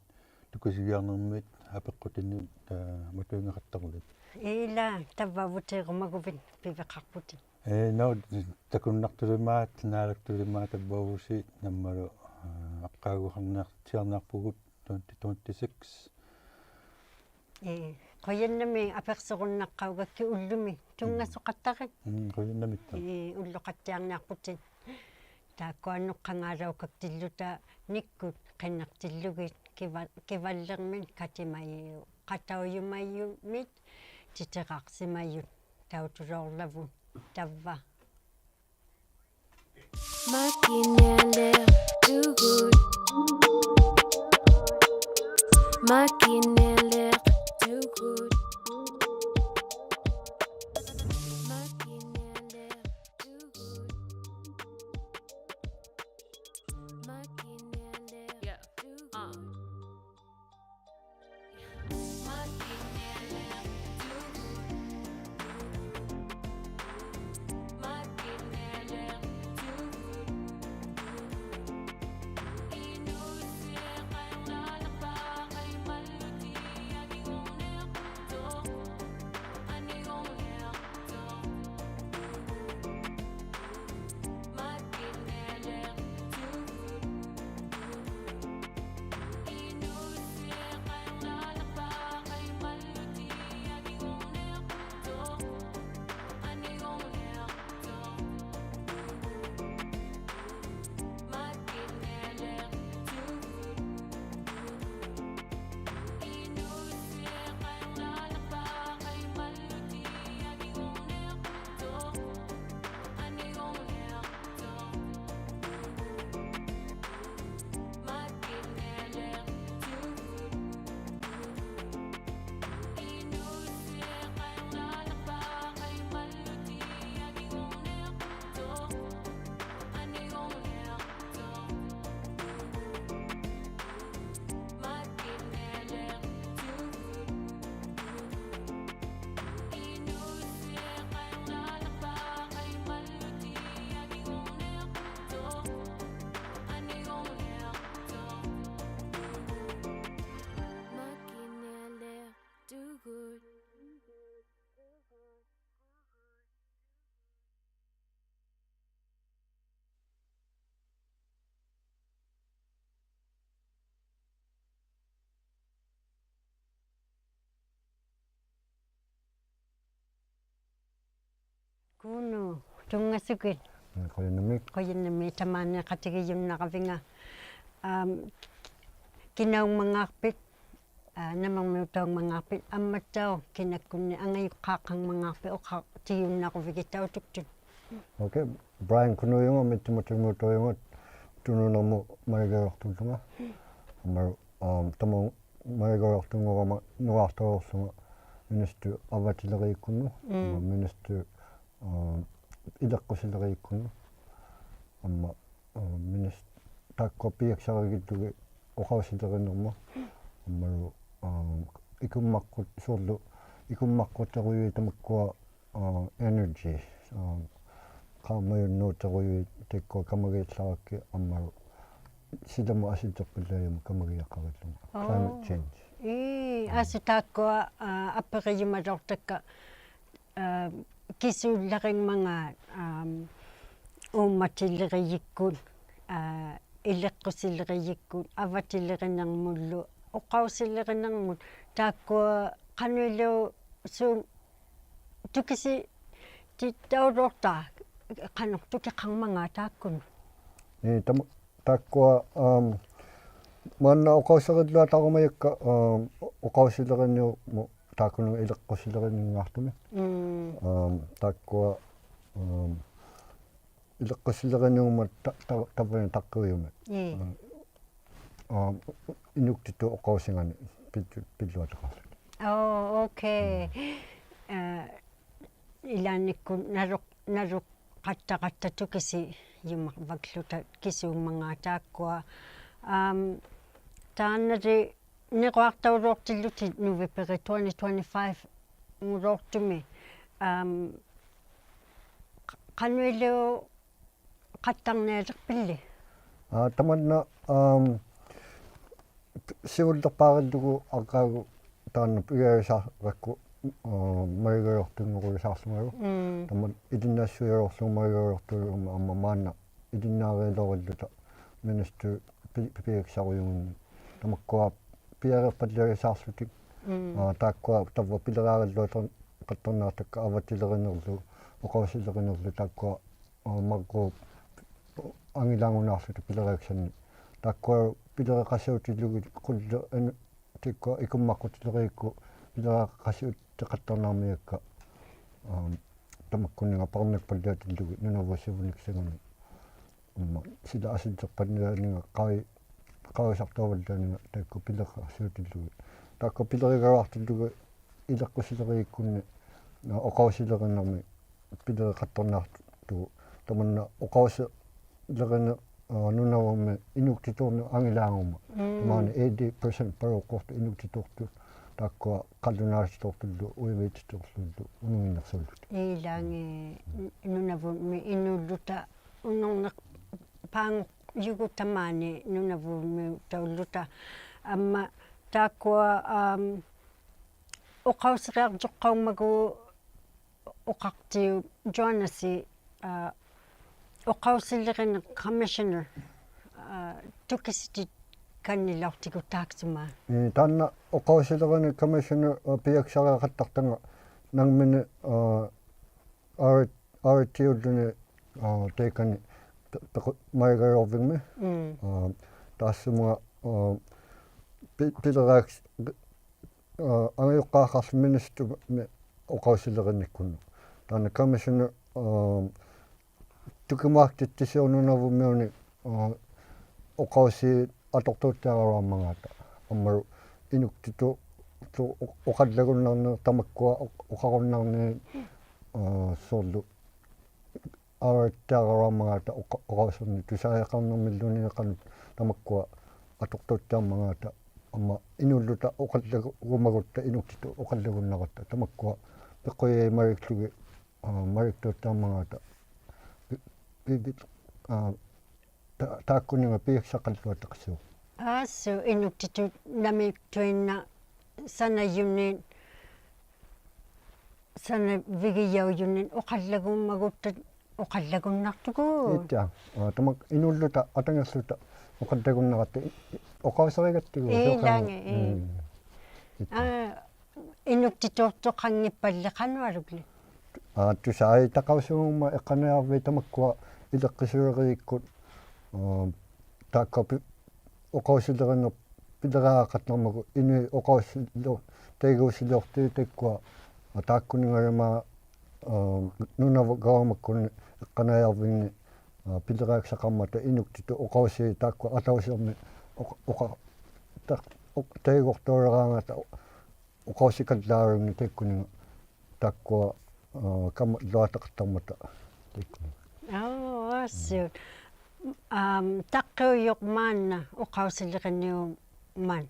ᑐᑭᓯᒋᐊᕐᓂᕐᒥᑦ ᐊᐱᖅᑯᑎᓂᒃ, ᐋ, ᒪᑐᐃᖓᖃᑦᑕᕐᓕᑦ. ᐃᓛ, ᑕᕝᕙᐅᕗᑏᕈᒪᒍᕕᑦ ᐱᕕᖃᖅᐳᑎᑦ. ᐄ, ᓇᐅ-, ᑕᑯᓐᓇᖅᑐᓕᒫᑦ, ᓈᓚᒃᑐᓕᒫᑦ ᑕᕝᕙᐅᕗᓯ, ᐊᒻᒪᓗ, ᐋ, ᐊᕐᕌᒍᖃᕐᓂᐊᖅ-, ᓯᐊᕐᓂᐊᖅᐳᒍᑦ twenty twenty-six. ᐄ, ᖁᔭᓐᓇᒦᒃ ᐊᐱᖅᓱᕈᓐᓇᖅᑲᐅᒐᒃᑭᑦ ᐅᓪᓗᒥ, ᑐᙵᓱᖃᑦᑕᕆᑦ. ᒻᒻ, ᖁᔭᓐᓇᒦᒃᑕᐅᖅ. ᐄ, ᐅᓪᓗᖃᑦᑎᐊᕐᓂᐊᖅᐳᑎᑦ. ᑖᒃᑯᐊ ᓄᖅᑲᖓᓚᐅᑲᒃᑎᓪᓗᑕ ᓂᒃᑯᑦ ᕿᓂᖅᑎᓪᓗᒋᑦ ᑭᕙ-, ᑭᕙᓪᓕᕐᒥᑦ ᑲᑎᒪᔪ-, ᖃᑕᐅᔪᒪᔪᒥᑦ ᑎᑎᕋᖅᓯᒪᔪᑦ ᑕᐅᑐᓚᐅᕐᓚᕗᑦ ᑕᕝᕙ. ᒪᑭᓐᓂᐊᓕᖅᑐᒍᑦ. ᒪᑭᓐᓂᐊᓕᖅᑐᒍᑦ. ᒪᑭᓐᓂᐊᓕᖅ Yeah. Uh. ᑰᓄ, ᑐᙵᓱᒋᑦ. ᖁᔭᓐᓇᒦᒃ. ᖁᔭᓐᓇᒦᒃ ᑕᒫᓂ ᖃᑎᒋᔪᓐᓇᕋᕕᙵ. ᐋᒻ, ᑭᓇᐅᖕᒪᖔᖅᐱᑦ, ᐋ, ᓇᒥᒥᐅᑕᐅᖕᒪᖔᖅᐱᑦ, ᐊᒻᒪᑦᑕᐅᖅ ᑭᓇᒃᑯᓐᓂᒃ ᐊᖓᔪᖅᑳᖃᖕᒪᖔᖅᐱᑦ ᐅᖃᑎᔪᓐᓇᕈᕕᒋᑦ ᑕᐅᑐᒃᑐᑦ. Okay, Brian Kunuujunga, ᒥᑦᑎᒧᑦ ᑎᒧᑐᔪᖓ, ᑐᓄᓇᒧ ᒪᓕᒐᓕᐅᖅᑐᓪᓗᖓ. ᐊᒻᒪ, ᐋᒻ, ᑕᒧ ᒪᓕᒐᓕᐅᖅᑐᙳᕋᒪ ᓄᕌᖅᑕᐅᓚᐅᖅᖢᖓ ᒥᓂᔅᑕ ᐊᕙᑎᓕᕆᔨᒃᑯᓐᓄᑦ, ᒻᒻ. ᐊᒻᒪ ᒥᓂᔅᑕ, ᐋᒻ, ᐃᓕᖅᑯᓯᓕᕆᔨᒃᑯᓐᓄᑦ. ᐊᒻᒪ, ᐋᒻ, ᒥᓂᔅ-, ᑖᒃᑯᐊ ᐱᔭᒃᓴᕆᒋᓪᓗᒋᑦ ᐅᖃᐅᓯᓕᕆᓂᕐᒧᑦ. ᐊᒻᒪᓗ, ᐋᒻ, ᐃᑯᒻᒪᒃᑯᑦ ᓲᕐᓗ, ᐃᑯᒻᒪᒃᑯᑎᕈᔪᐃᑦ ᑕᒪᒃᑯᐊ, ᐋ, energy, ᐋ, ᖃᒪᔪᓐᓅᑎᕈᔪᐃᑦ ᑕᐃᒃᑯᐊ ᑲᒪᒋᓪᓚᕋᒃᑭᑦ ᐊᒻᒪᓗ ᓯᓚᒧᑦ ᐊᓯᔾᔨᖅᐸᓪᓕᐊᔪᒪᑦ ᑲᒪᒋᔭᖃᕆᓪᓗᖓ. Climate change. ᐄ, ᐊᓯ ᑖᒃᑯᐊ, ᐋ, ᐊᐱᕆᔪᒪᓚᐅᖅᑕᒃᑲ, ᐋ, ᑭᓲᓪᓚᕆᖕᒪᖔᑦ, ᐋᒻ, ᐆᒻᒪᑎᓕᕆᔨᒃᑯᑦ, ᐋ, ᐃᓕᖅᑯᓯᓕᕆᔨᒃᑯᑦ, ᐊᕙᑎᓕᕆᓂᕐᒧᓪᓗ, ᐅᖃᐅᓯᓕᕆᓂᕐᒧᑦ, ᑖᒃᑯᐊ ᖃᓄᐃᓕᐅᓲ-, ᑐᑭᓯᑎᑕᐅᓚᐅᖅᑕ, ᖃᓄᖅ ᑐᑭᖃᕐᒪᖔᑦ ᑖᒃᑯᓄᑦ. ᐄ, ᑕᒪ-, ᑖᒃᑯᐊ, ᐋᒻ, ᒫᓐᓇ ᐅᖃᐅᓯᕆᓪᓗᐊᑕᕈᒪᔭᒃᑲ, ᐋᒻ, ᐅᖃᐅᓯᓕᕆᓂᐅᕐᒧᑦ ᑖᒃᑯᓂᖓ ᐃᓕᖅᑯᓯᓕᕆᓂᙶᖅᑐᒥ. ᒻᒻ. ᐋᒻ, ᑖᒃᑯᐊ, ᐋᒻ, ᐃᓕᖅᑯᓯᓕᕆᓂᐅᒻᒪᑦ ᑕ-, ᑕ-, ᑕᕝᕙᓂ ᑕᖅᑭᐅᔪᒥ. ᐄ. ᐋᒻ, ᐋᒻ, ᐃᓄᒃᑎᑐᑦ ᐅᖃᐅᓯᖓᓂ ᐱᓪᓗ-, ᐱᓪᓗᐊᑕᖅᑲᓪᓗᑎᒃ. ᐆ, okay. ᒻᒻ. ᐋ, ᐃᓛᓐᓂᒃᑯᑦ ᓇᓗ-, ᓇᓗᖃᑦᑕᕋᑦᑕ ᑐᑭᓯᔪᒪᕙᒃᖢᑕ ᑭᓲᖕᒪᖔᑦ ᑖᒃᑯᐊ. ᐋᒻ, ᑖᓐᓇᓕ ᓂᕈᐊᖅᑕᐅᓚᐅᖅᑎᓪᓗᑎᑦ ᓄᕕᐱᕆ twenty twenty-five-ᖑᓚᐅᖅᑐᒥ. ᐋᒻ, ᖃ-, ᖃᓄᐃᓕᐅᖃᑦᑕᕐᓂᐊᓕᖅᐱᓪᓕ? ᐋ, ᑕᒪᓐᓇ, ᐋᒻ, ᓯᕗᓪᓕᖅᐹᕆᓪᓗᒍ ᐊᕐᕌᒍ ᑖᓐᓇ ᐱᒋᐊᓕᓵᕋᒃᑯ, ᐋ, ᒪᓕᒐᓕᐅᖅᑎᙳᕈᓕᓵᖅᖢᖓᓗ. ᒻᒻ. ᑕᒪᓐ ᐃᓕᓐᓇᓱᐃᓚᐅᖅᖢᖓ ᒪᓕᒐᓕᐅᖅᑐᖓ ᐊᒻᒪ ᒫᓐᓇ ᐃᓕᓐᓇᕆᓚᐅᕆᓪᓗᑕ ᒥᓂᔅᑕ ᐱ-, ᐱ-, ᐱᒋᐊᒃᓴᕈᔪᖏᓐᓂ. ᑕᒪᒃᑯᐊ ᐱᒋᐊᓕᖅᐸᓪᓕᐊᓕᓵᖅᖢᑎᒃ. ᒻᒻ. ᐋ, ᑖᒃᑯᐊ ᑕᕝᕙ ᐱᓕᕆᐊᕆᓪᓗᐊᑕᖅ-, ᖃᑦᑕᕐᓂᐊᖅᑕᒃᑲ ᐊᕙᑎᓕᕆᓂᕐᓗ, ᐅᖃᐅᓯᓕᕆᓂᕐᓗ ᑖᒃᑯᐊ, ᐋ, ᒪᕐᕉᒃ ᐊᖏᓛᖑᓈᖅᖢᑕ ᐱᓕᕆᐊᒃᓴᓐᓂ. ᑖᒃᑯᐊ ᐱᓕᕆᖃᓯᐅᑎᓪᓗᒋᑦ ᖁᓪᓕ ᐊᓐ-, ᑖᒃᑯᐊ ᐃᑯᒻᒪᖁᑎᓕᕆᔨᒃᑯᑦ ᐱᓕᕆᖃᓯᐅᑎᖃᑦᑕᕐᓂᐊᕐᒥᔭᒃᑲ, ᐋᒻ, ᑕᒪᒃᑯᓂᖓ ᐸᕐᓇᒃᐸᓪᓕᐊᑎᓪᓗᒋᑦ ᓄᓇᕗᑦ ᓯᕗᓂᒃᓴᖓᓂ. ᐊᒻᒪ ᓯᓚ ᐊᓯᔾᔨᖅᐸᓐᓂᐊᕐᓂᖓ ᖃᐅᔨ-, ᖃᐅᔨᓴᖅᑕᐅᕙᓪᓕᐊᓂᖓ ᑖᒃᑯᐊ ᐱᓕᕆᖃᓯᐅᑎᓪᓗᒋᑦ. ᑖᒃᑯᐊ ᐱᓕᕆᒐᓗᐊᖅᑎᓪᓗᒋᑦ ᐃᓕᖅᑯᓯᓕᕆᔨᒃᑯᓐᓂ, ᐋ, ᐅᖃᐅᓯᓕᕆᓂᕐᒥ ᐱᓕᕆᖃᑦᑕᕐᓂᐊᖅᑐᒍᑦ. ᑕᒪᓐᓇ ᐅᖃᐅᓯᓕᕆᓂᖅ, ᐋ, ᓄᓇᕗᒻᒥ ᐃᓄᒃᑎᑑᕐᓂᖅ ᐊᖏᓛᖑᒻᒪᑦ. ᒻᒻ. ᑕᒫᓂ eighty percent ᐸᓚᐅᖅᑰᖅᑐᑦ ᐃᓄᒃᑎᑑᖅᑐᑦ. ᑖᒃᑯᐊ ᖃᓪᓗᓈᑎᑑᖅᑐᓪᓗ, ᐅᐃᕕᑎᑑᖅᑐᓪᓗ, ᐅᓄᖏᓐᓂᖅᓱᓪᓗᑎᒃ. ᐃᓛᖏ ᓄᓇᕗᒻᒥ ᐃᓅᓪᓗᑕ ᐅᓄᕐᓂᖅᐹᖑᔪᒍᑦ ᑕᒫᓂ ᓄᓇᕗᒻᒥᐅᑕᐅᓪᓗᑕ. ᐊᒻᒪ ᑖᒃᑯᐊ, ᐋᒻ, ᐅᖃᐅᓯᕆᐊᕐᔪᖅᑲᐅᒻᒪᒍ ᐅᖃᖅᑎᐅᑉ ᔪᐊᓇᓯ, ᐋ, ᐅᖃᐅᓯᓕᕆᓂᖅ commissioner, ᐋ, ᑐᑭᓯᑎᒃᑲᓐᓂᓚᐅᖅᑎᒍᑦ ᑖᒃᓱᒪ. ᐄ, ᑖᓐᓇ ᐅᖃᐅᓯᓕᕆᓂᖅ commissioner, ᐋ, ᐱᒋᐊᒃᓴᕆᐊᖃᑦᑕᖅᑕᖓ ᓇᖕᒥᓂᒃ, ᐋ, ᐊᕆ-, ᐊᕆᑦᑎᐅᓪᓗᓂ, ᐋ, ᑕᐃᑲᓂ ᐱ-, ᐱᖁ-, ᒪᓕᒐᓕᐅᕐᕕᖕᒥ. ᒻᒻ. ᐋ, ᑖᔅᓱᒧᖓ, ᐋ, ᐱ-, ᐱᓕᕆᐊᒃᓴ-, ᐋ, ᐊᖓᔪᖅᑳᖃᖅᖢ ᒥᓂᔅᑕᒥ ᐅᖃᐅᓯᓕᕆᓂᒃᑯᓐᓄᑦ. ᑖᓐᓇ commissioner, ᐋ, ᑐᑭᒧᐊᒃᑎᑦᑎᓯᐅᒃ ᓄᓇᕗᒻᒥᐅᓂ, ᐋ, ᐅᖃᐅᓰᑦ ᐊᑐᖅᑕᐅᑦᑎᐊᕋᓗᐊᕐᒪᖔᑕ. ᐊᒻᒪᓗ ᐃᓄᒃᑎᑐᑦ ᑐ-, ᐅ-, ᐅᖃᓪᓚᒍᓐᓇᕐᓂᖅ ᑕᒪᒃᑯᐊ ᐅ-, ᐅᖃᕈᓐᓇᕐᓂᖅ, ᐋ, ᓲᕐᓗ ᐊᕆᑦᑎᐊᕋᓗᐊᕐᒪᖔᑕ ᐅᖃ-, ᐅᖃᐅᓯᕐᓂᒃ ᑐᓵᔭᖃᕐᓂᕐᒥᓪᓘᓐᓃᑦ ᖃᓄᖅ ᑕᒪᒃᑯᐊ ᐊᑐᖅᑕᐅᑦᑎᐊᕐᒪᖔᑕ. ᐊᒻᒪ ᐃᓅᓪᓗᑕ ᐅᖃᓪᓚᒍ-, ᒍᒪᒍᑦᑕ ᐃᓄᒃᑎᑐᑦ ᐅᖃᓪᓚᒍᓐᓇᕋᑦᑕ. ᑕᒪᒃᑯᐊ ᐱᖁᔭᐃᑦ ᒪᓕᒃᖢᒋᑦ, ᐋ, ᒪᓕᒃᑐᑦᑎᐊᕐᒪᖔᑕ. ᐱ-, ᐱ-, ᐱ-, ᐋ, ᑖ-, ᑖᒃᑯᓂᖓ ᐱᒋᐊᒃᓴᖃᓪᓗᐊᑕᖅᓯᐅᒃ. ᐋᓱ, ᐃᓄᒃᑎᑐᑦ ᓇᒥᑐᐃᓐᓇᖅ ᓴᓇᔪᓂᒃ, ᓴᓇᕝᕕᒋᔭᐅᔪᓂᒃ ᐅᖃᓪᓚᒍᒪᒍᑦᑕ ᐅᖃᓪᓚᒍᓐᓇᖅᑐᒍᑦ. ᐄᑦᑎᐊᖅ. ᐋ, ᑕᒪᒃ ᐃᓅᓪᓗᑕ ᐊᑕᖏᖅᖢᑕ ᐅᖃᓪᓚᒍᓐᓇᕋᑦᑕ ᐅᖃᐅᓯᕆᒐᑦᑎᒍ. ᐄ, ᓲᖃᓄ-, ᐃᓛᖏ, ᐄ. ᒻᒻ. ᐄᑦᑎᐊᖅ. ᐋ, ᐃᓄᒃᑎᑑᖅᑐᖃᙱᑉᐸᓪᓕ ᖃᓄᐊᓗᒡᓕ? ᐋ, ᑐᓵᕆᑦᑕᖃᐅᓲᖑᒻᒪᑦ ᐃᖅᑲᓇᐃᔭᕐᕖᑦ ᑕᒪᒃᑯᐊ ᐃᓕᖅᑯᓯᓕᕆᔨᒃᑯᑦ, ᐋ, ᑖᒃᑯᐊ ᐱ-, ᐅᖃᐅᓯᓕᕆᓂᖅ ᐱᓕᕆᐊᖃᑦᑕᕐᒪᒍ ᐃᓄᐃᑦ ᐅᖃᐅᓯᓗ-, ᑕᐃᒎᓯᓕᐅᖅᑎ ᑕᐃᒃᑯᐊ, ᐋ, ᑖᒃᑯᓂᖓᓕᒫᖅ, ᐋ, ᓄᓇᕗᑦ ᒐᕙᒪᒃᑯᓐᓂ ᐃᖅᑲᓇᐃᔭᕐᕕᖕᓂ, ᐋ, ᐱᓕᕆᐊᒃᓴᖃᕐᒪᑕ ᐃᓄᒃᑎᑐᑦ ᐅᖃᐅᓰᑦ ᑖᒃᑯᐊ ᐊᑕᐅᓯᕐᒥ ᐅᖃ-, ᐅᖃ-, ᑕ-, ᐅᖃ-, ᑕᐃᒎᖅᑕᐅᓕᕌᖓᑕ ᐅᖃᐅᓯᑲᓪᓚᕆᖕᓂᒃ ᑕᐃᒃᑯᓂᖓ ᑖᒃᑯᐊ, ᐋ, ᑲᒪᓪᓗᐊᑕᖃᑦᑕᕐᒪᑕ ᑕᐃᒃᑯᓂᖓ. ᐆ, ᐊᓱ. ᐊᒻ, ᑕᖅᑭᐅᔪᖅ ᒫᓐᓇ ᐅᖃᐅᓯᓕᕆᓂᐅᒻᒪᑦ.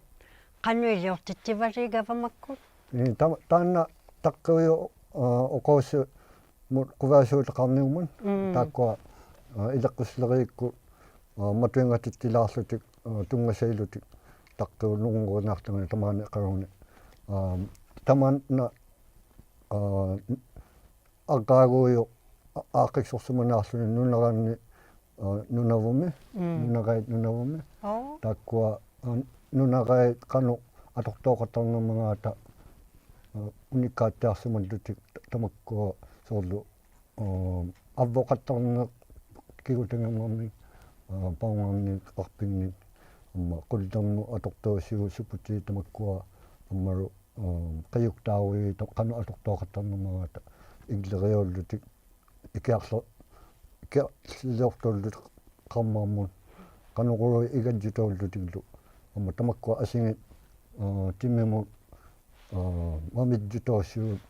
ᖃᓄᐃᓕᐅᖅᑎᑦᑎᕙᓰᑦ ᒐᕙᒪᒃᑯᑦ? ᐄ, ᑕ-, ᑖᓐᓇ ᑕᖅᑭᐅᔪᖅ, ᐋ, ᐅᖃᐅᓯᕐᒧᑦ ᖁᕕᐊᓲᑎᖃᕐᓂᐅᒻᒪᑦ. ᒻᒻ. ᑖᒃᑯᐊ, ᐋ, ᐃᓕᖅᑯᓯᓕᕆᔨᒃᑯᑦ ᐋ, ᒪᑐᐃᖓᑎᑦᑎᓛᖅᖢᑎᒃ, ᐋ, ᑐᙵᓴᐃᓪᓗᑎᒃ ᑕᖅᑭᐅᓄᙳᕈᓐᓇᖅᑐᖓ ᑕᒫᓂ ᐃᖃᕈᖕᓂ. ᐋ, ᑕᒪᓐᓇ, ᐋ, ᐊᕐᕌᒎᔪᖅ ᐋ-, ᐋᖅᑭᒃᓱᖅᓯᒪᓐᓇᖅᖢᓂ ᓄᓇᕋᖕᓂ, ᐋ, ᓄᓇᕗᒻᒥ, ᒻᒻ. ᓄᓇᕋᐃᑦ ᓄᓇᕗᒻᒥ. ᐆ. ᑖᒃᑯᐊ, ᐋ, ᓄᓇᕋᐃᑦ ᖃᓄᖅ ᐊᑐᖅᑕᐅᖃᑦᑕᕐᓂᕐᒪᖔᑕ, ᐋ, ᐅᓂᒃᑳᑦᑎᐊᖅᓯᒪᓪᓗᑎᒃ ᑕ-, ᑕᒪᒃᑯᐊ ᓲᕐᓗ, ᐋ, ᐊᕝᕗᖃᑦᑕᕐᓂᖅ ᑭᒍᑕᖏᕐᒪᒥ, ᐋ, ᐸᐅᕐᖓᕐᓂᒃ, ᐊᖅᐱᖕᓂᒃ, ᐊᒻᒪ ᖁᓪᓕᕐᓄᑦ ᐊᑐᖅᑕᐅᓯᐅᑉ ᓱᐳᑎ ᑕᒪᒃᑯᐊ, ᐊᒻᒪᓗ ᐊᒻ, ᕿᔪᒃᑖᕈᔩᑦ ᖃᓄᖅ ᐊᑐᖅᑕᐅᖃᑦᑕᕐᓂᕐᒪᖔᑕ ᐃᒡᓕᕆᐅᓪᓗᑎᒃ ᐃᑭᐊᖅᖢ-, ᐃᑭᐊᖅᖢᓕᐅᖅᑕᐅᓪᓗᑎᒃ ᖃᒻᒪᕐᒧᑦ ᖃᓄᕈᓗᐃᑦ ᐃᒐᔾᔪᑕᐅᓪᓗᑎᒡᓗ. ᐊᒻᒪ ᑕᒪᒃᑯᐊ ᐊᓯᖏᑦ, ᐋ, ᑎᒥᒧᑦ, ᐋ, ᒪᒥᔾᔪᑕᐅᓯᐅᑦ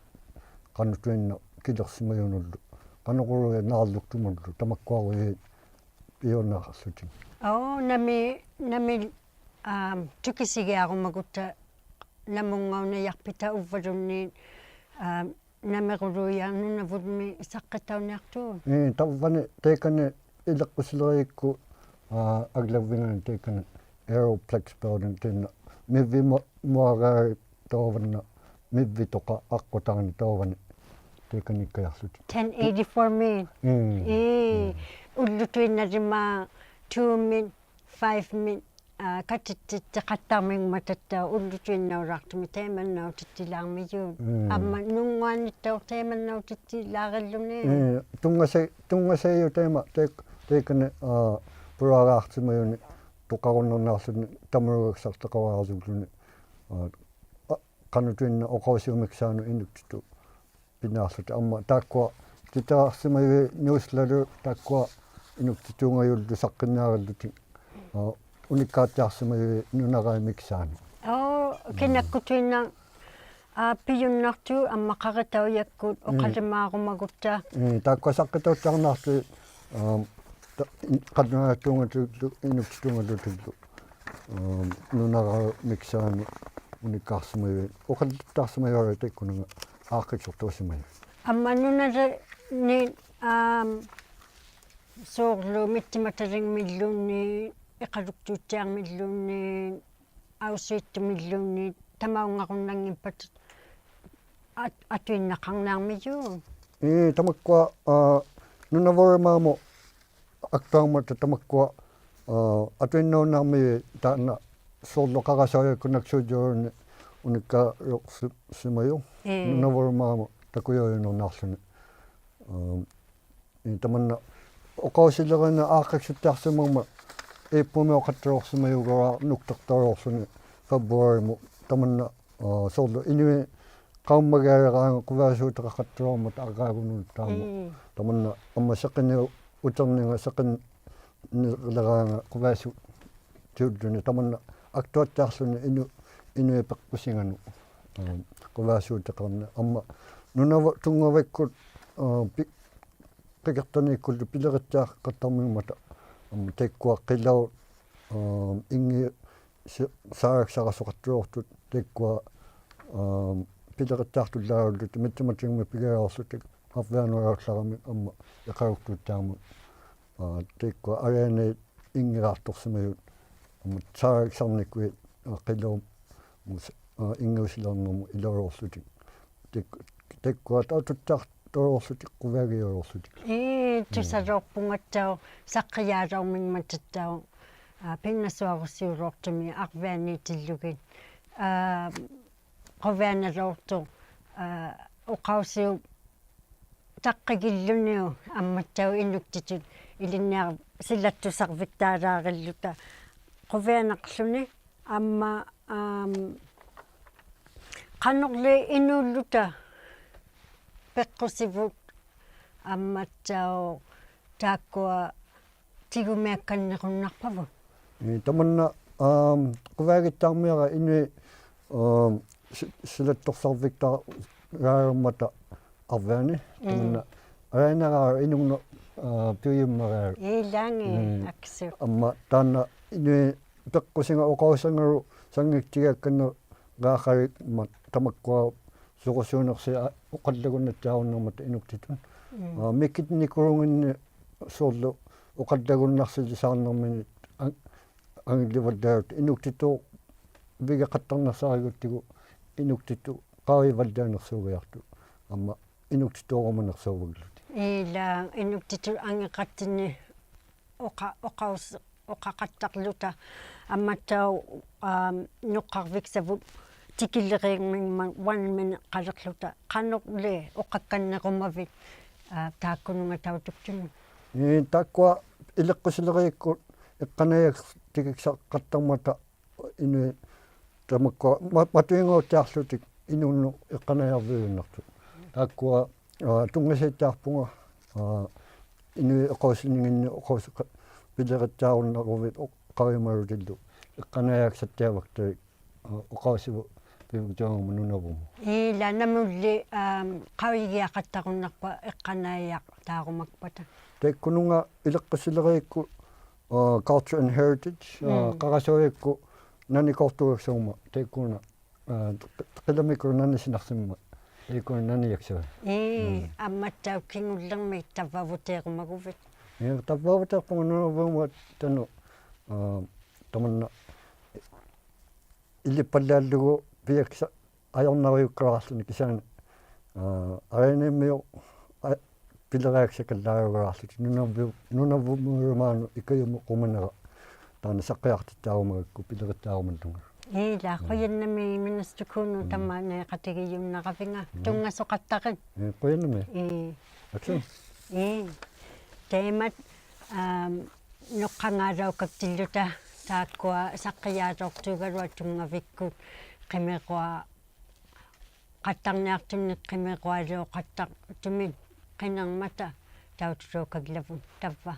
ᖃᓄᑐᐃᓐᓇᖅ ᑭᓕᖅᓯᒪᔪᓄᓪᓗ. ᖃᓄᕈᓗᐃᑦ ᓈᓪᓗᒃᑐᒧᓪᓗ ᑕᒪᒃᑯᐊᕈᔩᑦ ᐱᐅᓇᖃᖅᖢᑎᒃ. ᐆ, ᓇᒥ, ᓇᒥ, ᐋᒻ, ᑐᑭᓯᒋᐊᕈᒪᒍᑦᑕ ᓇᒧᙵᐅᓇᔭᖅᐱᑕ ᐅᕝᕙᓘᓐᓃᑦ, ᐋᒻ, ᓇᒥᕈᓗᔭᖅ ᓄᓇᕗᒻᒥ ᓴᖅᑭᑕᐅᓂᐊᖅᑐᑦ? ᐄ, ᑕᕝᕙᓂ ᑕᐃᑲᓂ ᐃᓕᖅᑯᓯᓕᕆᔨᒃᑯᑦ, ᐋ, ᐊᒡᓚᕝᕕᖓᓂ ᑕᐃᑲᓂ Aeroplex Building ᑖᓐᓇ ᒥᕝᕕᒧ-, ᒧᐊᕋᕆ ᑕᐅᕙᓐᓇ ᒥᕝᕕᑐᖃᖅ ᐊᖅᑯᑕᕐᓂ ᑕᐅᕙᓂ ᑕᐃᑲᓃᒃᑲᔭᖅᖢᑎᒃ. Ten eighty-four ᒥ. ᒻᒻ. ᐄ, ᒻᒻ. ᐅᓪᓗᑐᐃᓐᓇᓕᒫᖅ two-ᒥᑦ, five-ᒥᑦ, ᐋ, ᑲᑎᑦᑎᑦᑎᖃᑦᑕᕐᒥᖕᒪᑕᑦᑕᐅᖅ ᐅᓪᓗᑐᐃᓐᓇᐅᓛᖅᑐᒥ ᑕᐃᒪᓐᓇᐅᑎᑦᑎᓛᕐᒥᔪᑦ. ᒻᒻ. ᐊᒻᒪ ᓄᙳᐊᓂᑦᑕᐅᖅ ᑕᐃᒪᓐᓇᐅᑎᑦᑎᓛᕆᓪᓗᓂ. ᐄ, ᑐᙵᓴᐃ-, ᑐᙵᓴᐃᔪᖅ ᑕᐃᒪ, ᑕᐃ-, ᑕᐃᑲᓂ, ᐋ, ᐳᓛᕆᐊᖅᓯᒪᔪᓂ ᑐᖃᕈᓐᓇᕐᓂᐊᖅᖢᓂ ᑕᒧᓗᒐᒃᓴᖅᑕᖃᕚᕋᓱᒡᓗᓂ, ᐋ, ᐋ, ᖃᓄᑐᐃᓐᓇᖅ ᐅᖃᐅᓯᐅᑉ ᒥᒃᓵᓄᑦ ᐃᓄᒃᑎᑐᑦ ᐱᓈᖅᖢᑕ. ᐊᒻᒪ ᑖᒃᑯᐊ ᑎᑎᕋᖅᓯᒪᔪᐃᑦ newsletter ᑖᒃᑯᐊ ᐃᓄᒃᑎᑑᖓᔪᓪᓗ ᓴᖅᑭᓐᓂᐊᕆᓪᓗᑎᒃ, ᐋ, ᐅᓂᒃᑳᑦᑎᐊᖅᓯᒪᔪᐃᑦ ᓄᓇᕋᐃᑦ ᒥᒃᓵᓄᑦ. ᐆ, ᒻᒻ. ᑭᓇᒃᑯᑐᐃᓐᓇᖅ, ᐋ, ᐱᔪᓐᓇᖅᑐᑦ ᐊᒻᒪ ᖃᕆᑕᐅᔭᒃᑯᑦ ᒻᒻ. ᐅᖃᓕᒫᕈᒪᒍᑦᑕ. ᒻᒻ, ᑖᒃᑯᐊ ᓴᖅᑭᑕᐅᑦᑎᐊᕐᓂᐊᖅᑐᑦ, ᐋᒻ, ᑕ-, ᐃᓐ-, ᖃᓪᓗᓈᑦᑑᖓᓗᑎᒡᓗ, ᐃᓄᒃᑎᑑᖓᓗᑎᒡᓗ, ᐋᒻ, ᓄᓇᕋᐃᑦ ᒥᒃᓵᓄᑦ ᐅᓂᒃᑳᖅᓯᒪᔪᐃᑦ, ᐅᖃᓪᓚᑦᑖᖅᓯᒪᔪᐊᓗᐃᑦ ᑕᐃᒃᑯᓇᖓ ᐋᖅᑭᒃᓱᖅᑕᐅᓯᒪᔪᐃᑦ. ᐊᒻᒪ ᓄᓇᓕᓂ, ᐋᒻ, ᓲᕐᓗ ᒥᑦᑎᒪᑕᓕᖕᒥᓪᓘᓐᓃᑦ, ᐃᖃᓗᒃᑑᑦᑎᐊᕐᒥᓪᓘᓐᓃᑦ, ᐊᐅᓱᐃᑦᑐᒥᓪᓘᓐᓃᑦ, ᑕᒪᐅᙵᕈᓐᓇᙱᑉᐸᑦ ᐊᑦ-, ᐊᑐᐃᓐᓇᖃᕐᓂᐊᕐᒥᔪᑦ. ᐄ, ᑕᒪᒃᑯᐊ, ᐋ, ᓄᓇᕗᓕᒫᒧᑦ ᐊᒃᑐᐊᕐᒪᑕ ᑕᒪᒃᑯᐊ, ᐋ, ᐊᑐᐃᓐᓇᐅᓂᐊᕐᒥᔪᑦ ᑖᓐᓇ ᓲᕐᓗ ᖃᕋᓴᐅᔭᒃᑯᑦ ᓇᒃᓯᐅᔾᔪᓕᕐᓂ ᐅᓂᒃᑳᓕᐅᖅᓯ-, ᓯᒪᔪᖅ. ᐄ. ᓄᓇᕗᓕᒫᒧᑦ ᑕᑯᔭᐅᔪᓐᓇᕐᓂᐊᖅᖢᓂ. ᐋ, ᐄ, ᑕᒪᓐᓇ ᐅᖃᐅᓯᓕᕆᓂᖅ ᐋᖅᑭᒃᓱᑦᑎᐊᖅᓯᒪᖕᒪᑦ ᐃᑉᐳᒥᐅᖃᑦᑕᓚᐅᖅᓯᒪᔪᒐᓗᐊᖅ ᓄᒃᑕᖅᑕᓚᐅᖅᖢᓂ February-ᒧᑦ ᑕᒪᓐᓇ, ᐋ, ᓲᕐᓗ ᐃᓄᐃᑦ ᖃᐅᒻᒪᒋᐊᓕᕌᖓᑦ ᖁᕕᐊᓲᑎᖃᖃᑦᑕᓚᐅᕐᒪᑕ ᐊᕐᕌᒍᓄᑦ ᑖᒧᑦ. ᒻᒻ. ᑕᒪᓐᓇ ᐊᒻᒪ ᓯᕿᓂᐅᑉ ᐅᑎᕐᓂᖓ ᓯᕿᓂᓕᕌᖓᑦ ᖁᕕᐊᓲᑎᐅᓪᓗᓂ ᑕᒪᓐᓇ ᐊᒃᑐᐊᑦᑎᐊᖅᖢᓂ ᐃᓄ-, ᐃᓄᐃᑦ ᐱᖅᑯᓯᖓᓄᑦ, ᐋ, ᖁᕕᐊᓲᑎᖃᕐᓂᖅ. ᐊᒻᒪ ᓄᓇᕗᑦ ᑐᙵᕕᒃᑯᑦ, ᐋ, ᐱ-, ᐱᑭᖅᑕᓃᒃᑯᓪᓗ ᐱᓕᕆᑦᑎᐊᖃᑦᑕᕐᒥᖕᒪᑕ. ᐊᒻᒪ ᑕᐃᒃᑯᐊ ᕿᓚᐅᑦ, ᐋ, ᐃᙱ-, ᓯ-, ᓵᓚᒃᓴᕋᓱᖃᑦᑕᓚᐅᖅᑐᑦ ᑕᐃᒃᑯᐊ, ᐋ, ᐱᓕᕆᑦᑎᐊᖅᑐᓪᓚᐅᓪᓗᑎᒃ ᒥᑦᑎᒪᑎᖕᒥ ᐱᒋᐊᓚᐅᖅᖢᑎᒃ ᐊᕐᕕᐊᓇᓚᐅᓪᓚᕋᒥᒃ ᐊᒻᒪ ᐃᖃᓗᒃᑑᑦᑎᐊᕐᒧᑦ. ᐋ, ᑕᐃᒃᑯᐊ ᐊᓕᐊᓇᐃᑦ ᐃᙱᕌᖅᑐᖅᓯᒪᔪᑦ, ᐊᒻᒪ ᓵᓚᒃᓴᕐᓂᒃᑯᑦ, ᐋ, ᕿᓚᐅᑦ, ᒧᔅ-, ᐋ, ᐃᙱᐅᓯᓚᐅᕐᓂᕐᒧᑦ ᐃᓚᐅᓚᐅᖅᖢᑎᒃ. ᑕᐃᒃ-, ᑕᐃᒃᑯᐊ ᐊᑐᑦᑎᐊᖅᑕᓚᐅᖅᖢᑎᒃ ᖁᕕᐊᒋᔭᐅᓚᐅᖅᖢᑎᒃ. ᐄ, ᒻᒻ. ᑐᓴᓚᐅᖅᐳᖓᑦᑕᐅᖅ ᓴᖅᑭᔮᓚᐅᕐᒥᖕᒪᑕᑦᑕᐅᖅ, ᐋ, ᐱᓐᓇᓱᐊᕈᓯᐅᓚᐅᖅᑐᒥ ᐊᕐᕕᐊᓃᑎᓪᓗᒋᑦ. ᐋ, ᖁᕕᐊᓇᓚᐅᖅᑐᖅ, ᐋ, ᐅᖃᐅᓯᐅᑉ ᑕᖅᑭᒋᓪᓗᓂᐅᒃ ᐊᒻᒪᑦᑕᐅᖅ ᐃᓄᒃᑎᑐᑦ ᐃᓕᓐᓂᐊᕐ-, ᓯᓚᑦᑐᓴᕐᕕᒃᑖᓛᕆᓪᓗᑕ ᖁᕕᐊᓇᕐᓗᓂ ᐊᒻᒪ, ᐋᒻ, ᖃᓄᕐᓕ ᐃᓅᓪᓗᑕ ᐱᖅᑯᓯᕗᑦ ᐊᒻᒪᑦᑕᐅᖅ ᑖᒃᑯᐊ ᑎᒍᒥᐊᒃᑲᓐᓂᕈᓐᓇᖅᐸᕗᑦ. ᐄ, ᑕᒪᓐᓇ, ᐋᒻ, ᖁᕕᐊᒋᑦᑕᕐᒥᔭᕋ ᐃᓄᐃᑦ, ᐋᒻ, ᓯ-, ᓯᓚᑦᑐᖅᓴᕐᕕᒃᑕᓛᕐᒪᑕ ᐊᕐᕕᐊᓂ. ᒻᒻ. ᑕᒪᓐᓇ ᐊᓕᐊᓇᕋ ᐃᓄᖕᓄᑦ, ᐋ, ᐱᐅᔪᒻᒪᕆᐊᓗᒃ. ᐄᓛᖏ, ᒻᒻ. ᐊᒃᓱᑦ. ᐊᒻᒪ ᑖᓐᓇ ᐃᓄᐃᑦ ᐱᖅᑯᓯᖓ ᐅᖃᐅᓯᖓᓗ ᓴᙱᒃᑎᒋᐊᒃᑲᓐᓂᕌᖃᓕᖕᒪᑦ ᑕᒪᒃᑯᐊ ᓱᕈᓯᐅᓂᖅᓰ, ᐋ, ᐅᖃᓪᓚᒍᓐᓇᑦᑎᐊᕈᓐᓇᕐᒪᑕ ᐃᓄᒃᑎᑐᑦ. ᒻᒻ. ᐋ, ᒥᑭᑦ ᓂᑯᓗᖏᓐᓂ ᓲᕐᓗ ᐅᖃᓪᓚᒍᓐᓇᖅᓯᓕᓵᕐᓂᕐᒥᓂᒃ ᐊᖕ-, ᐊᖏᓪᓕᕙᓪᓕᐊᕈᑦ ᐃᓄᒃᑎᑐᑦ ᕕᒐᖃᑦᑕᕐᓂᖅᓴᕆᒍᑦᑎᒍ ᐃᓄᒃᑎᑐᑦ ᖃᐅᔨᕙᓪᓕᐊᓂᖅᓲᕆᐊᖅᑐᖅ. ᐊᒻᒪ ᐃᓄᒃᑎᑑᕈᒪᓂᖅᓲᕙᒡᓗᑎᒃ. ᐃᓛᒃ ᐃᓄᒃᑎᑐᑦ ᐊᖏᕐᕋᑦᑎᓐᓂᒃ ᐅᖃ-, ᐅᖃᐅᓯ-, ᐅᖃᖃᑦᑕᕐᓗᑕ ᐊᒻᒪᑦᑕᐅᖅ, ᐋᒻ, ᓄᖅᑲᕐᕕᒃᓴᕗᑦ ᑎᑭᓕᕇᕐᒥᖕᒪᑦ one minute-ᖃᓕᕐᓗᑕ ᖃᓄᕐᓕ ᐅᖃᒃᑲᓐᓂᕈᒪᕕᑦ, ᐋ, ᑖᒃᑯᓄᖓ ᑕᐅᑐᒃᑐᒥᒃ? ᐄ, ᑖᒃᑯᐊ ᐃᓕᖅᑯᓯᓕᕇᒃᑯᑦ ᐃᖅᑲᓇᐃᔭᒃ-, ᑎᑭᒃᓴᖃᑦᑕᕐᒪᑕ ᐃᓄᐃᑦ ᑕᒪᒃᑯᐊ ᒪ-, ᒪᑐᐃᙴᑦᑎᐊᕐᓗᑎᒃ ᐃᓄᓐᓄᑦ ᐃᖅᑲᓇᐃᔭᕐᕕᐅᓐᓇᖅᑐᑦ. ᑖᒃᑯᐊ, ᐋ, ᑐᙵᓰᑦᑎᐊᖅᐳᖓ, ᐋ, ᐃᓄᐃᑦ ᐃᖅᑲᐅᓯᓂᖏᓐᓂᒃ ᐃᖅᑲᐅᓯ-, ᐱᓕᕆᑦᑎᐊᕈᓐᓇᕈᕕᑦ ᐅᖃᐅᔨᒪᓗᑎᓪᓗ ᐃᖅᑲᓇᐃᔭᒃᓴᑦᑎᐊᕙᒃᑕᕆᒃ, ᐋ, ᐅᖃᐅᓯᕗᑦ ᐱᕕᒃᑐᐊᖑᒻᒪᑦ ᓄᓇᕗᒻᒧᑦ. ᐃᓛᒃ ᓇᒧᓪᓕ, ᐋᒻ, ᖃᐅᔨᒋᐊᖃᑦᑕᕈᓐᓇᖅᐸᑦ ᐃᖅᑲᓇᐃᔭᖅᑖᕈᒪᒃᐸᑕ? ᑕᐃᒃᑯᓄᖓ ᐃᓕᖅᑯᓯᓕᕇᒃᑯᑦ, ᐋ, Culture and Heritage, ᐋ, ᒻᒻ. ᖃᕆᑕᐅᔭᒃᑯᑦ ᓇᓂ ᖃᐅᔨᖅᑐᕋᒃᓴᐅᖕᒪᑦ ᑕᐃᒃᑯᓇ, ᐋ, ᕿ-, ᕿᓚᒥᒃᑯᑦ ᓇᓂᓯᓇᖅᓯᒪᒻᒪᑦ ᑕᐃᒃᑯᓇ ᓇᓂᔭᒃᓴᐅᒃ. ᐄ, ᒻᒻ. ᐊᒻᒪᑦᑕᐅᖅ ᑭᖑᓪᓕᕐᒥᒃ ᑕᕝᕙᐅᕗᑏᕈᒪᒍᕕᑦ? ᐄ, ᑕᕝᕙᐅᕗᑏᖅᐳᖓ ᓄᓇᕗᒻᒧᑦ ᑕᓐᓄ, ᐋ, ᑕᒪᓐᓇ ᐃᓕᑉᐸᓪᓕᐊᓪᓗᒍ ᐱᔭᒃᓴ-, ᐊᔪᕐᓇᕆᐅᒃᑲᓛᖅᖢᓂ ᑭᓯᐊᓂ, ᐋ, ᐊᕆᓂᒥᐅ-, ᐋ, ᐱᓕᕆᐊᒃᓴᑲᓪᓚᕆᐅᒐᓛᖅᖢᑎᒃ ᓄᓇᕗ-, ᓄᓇᕗᒻᒧᓗᒫᓄᑦ ᐃᑲᔪᒧᕈᒪᓂᕋ ᑖᓐᓇ ᓴᖅᑭᖅᑎᑦᑎᐊᕈᒪᒐᒃᑯ ᐱᓕᕆᑦᑎᐊᕈᒪᓪᓗᖓ. ᐃᓛᒃ, ᒻᒻ. ᖁᔭᓐᓇᒦᒃ Minister ᑰᓄ, ᒻᒻ. ᑕᒫᓃᖃᑎᒋᔪᓐᓇᕋᕕᙵ. ᒻᒻ. ᑐᙵᓱᖃᑦᑕᕆᑦ. ᐄ, ᖁᔭᓐᓇᒦᒃ. ᐄ. ᐊᒃᓱᑦ. ᐄ. ᑕᐃᒪ, ᐋᒻ, ᓄᖅᑲᖓᓚᐅᑲᒃᑎᓪᓗᑕ ᑖᒃᑯᐊ ᓴᖅᑭᔮᓚᐅᖅᑑᒐᓗᐊᖅ ᑐᙵᕕᒃᑯᑦ ᕿᒥᕈᐊᖃᑦᑕᕐᓂᐊᖅᑐᓂᒃ ᕿᒥᕈᐊᓕᐅᖃᑦᑕᖅᑐᒥᒃ ᕿᓂᕐᒪᑕ ᑕᐅᑐᓚᐅᑲᒡᓚᕗᑦ ᑕᕝᕙ.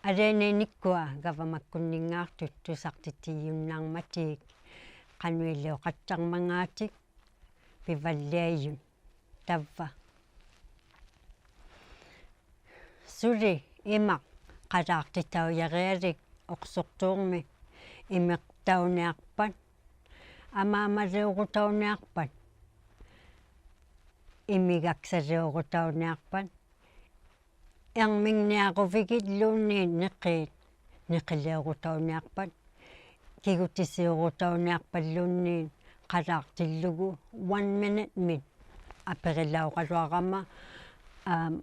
ᐊᓕᐊᓇᐃᑦ ᐃᒃᑯᐊ ᒐᕙᒪᒃᑯᓐᓂᙶᖅᑐᑦ ᑐᓴᖅᑎᑦᑎᔪᓐᓇᕐᒪᑎᒃ ᖃᓄᐃᓕᐅᖃᑦᑕᕐᒪᖔᑎᒃ ᐱᕙᓪᓕᐊᔪᑦ ᑕᕝᕙ. ᓱᓕ ᐃᒪᖅ ᖃᓛᖅᑎᑕᐅᔭᕆᐊᓕᒃ ᐅᖅᓱᖅᑑᕐᒥ ᐃᒥᖅᑕᐅᓂᐊᖅᐸᑦ, ᐊᒫᒪᓕᐅᕈᑕᐅᓂᐊᖅᐸᑦ, ᐃᒥᒐᒃᓴᓕᐅᕈᑕᐅᓂᐊᖅᐸᑦ, ᐃᕐᒥᖕᓂᐊᕈᕕᒋᓪᓘᓐᓃᑦ ᓂᕿᑦ ᓂᕿᓕᐅᕈᑕᐅᓂᐊᖅᐸᑦ, ᑭᒍᑎᓯᐅᕈᑕᐅᓂᐊᖅᐸᓪᓘᓐᓃᑦ ᖃᓛᖅᑎᓪᓗᒍ one minute-ᒥᑦ ᐊᐱᕆᓚᐅᕋᓗᐊᕋᒪ, ᐋᒻ,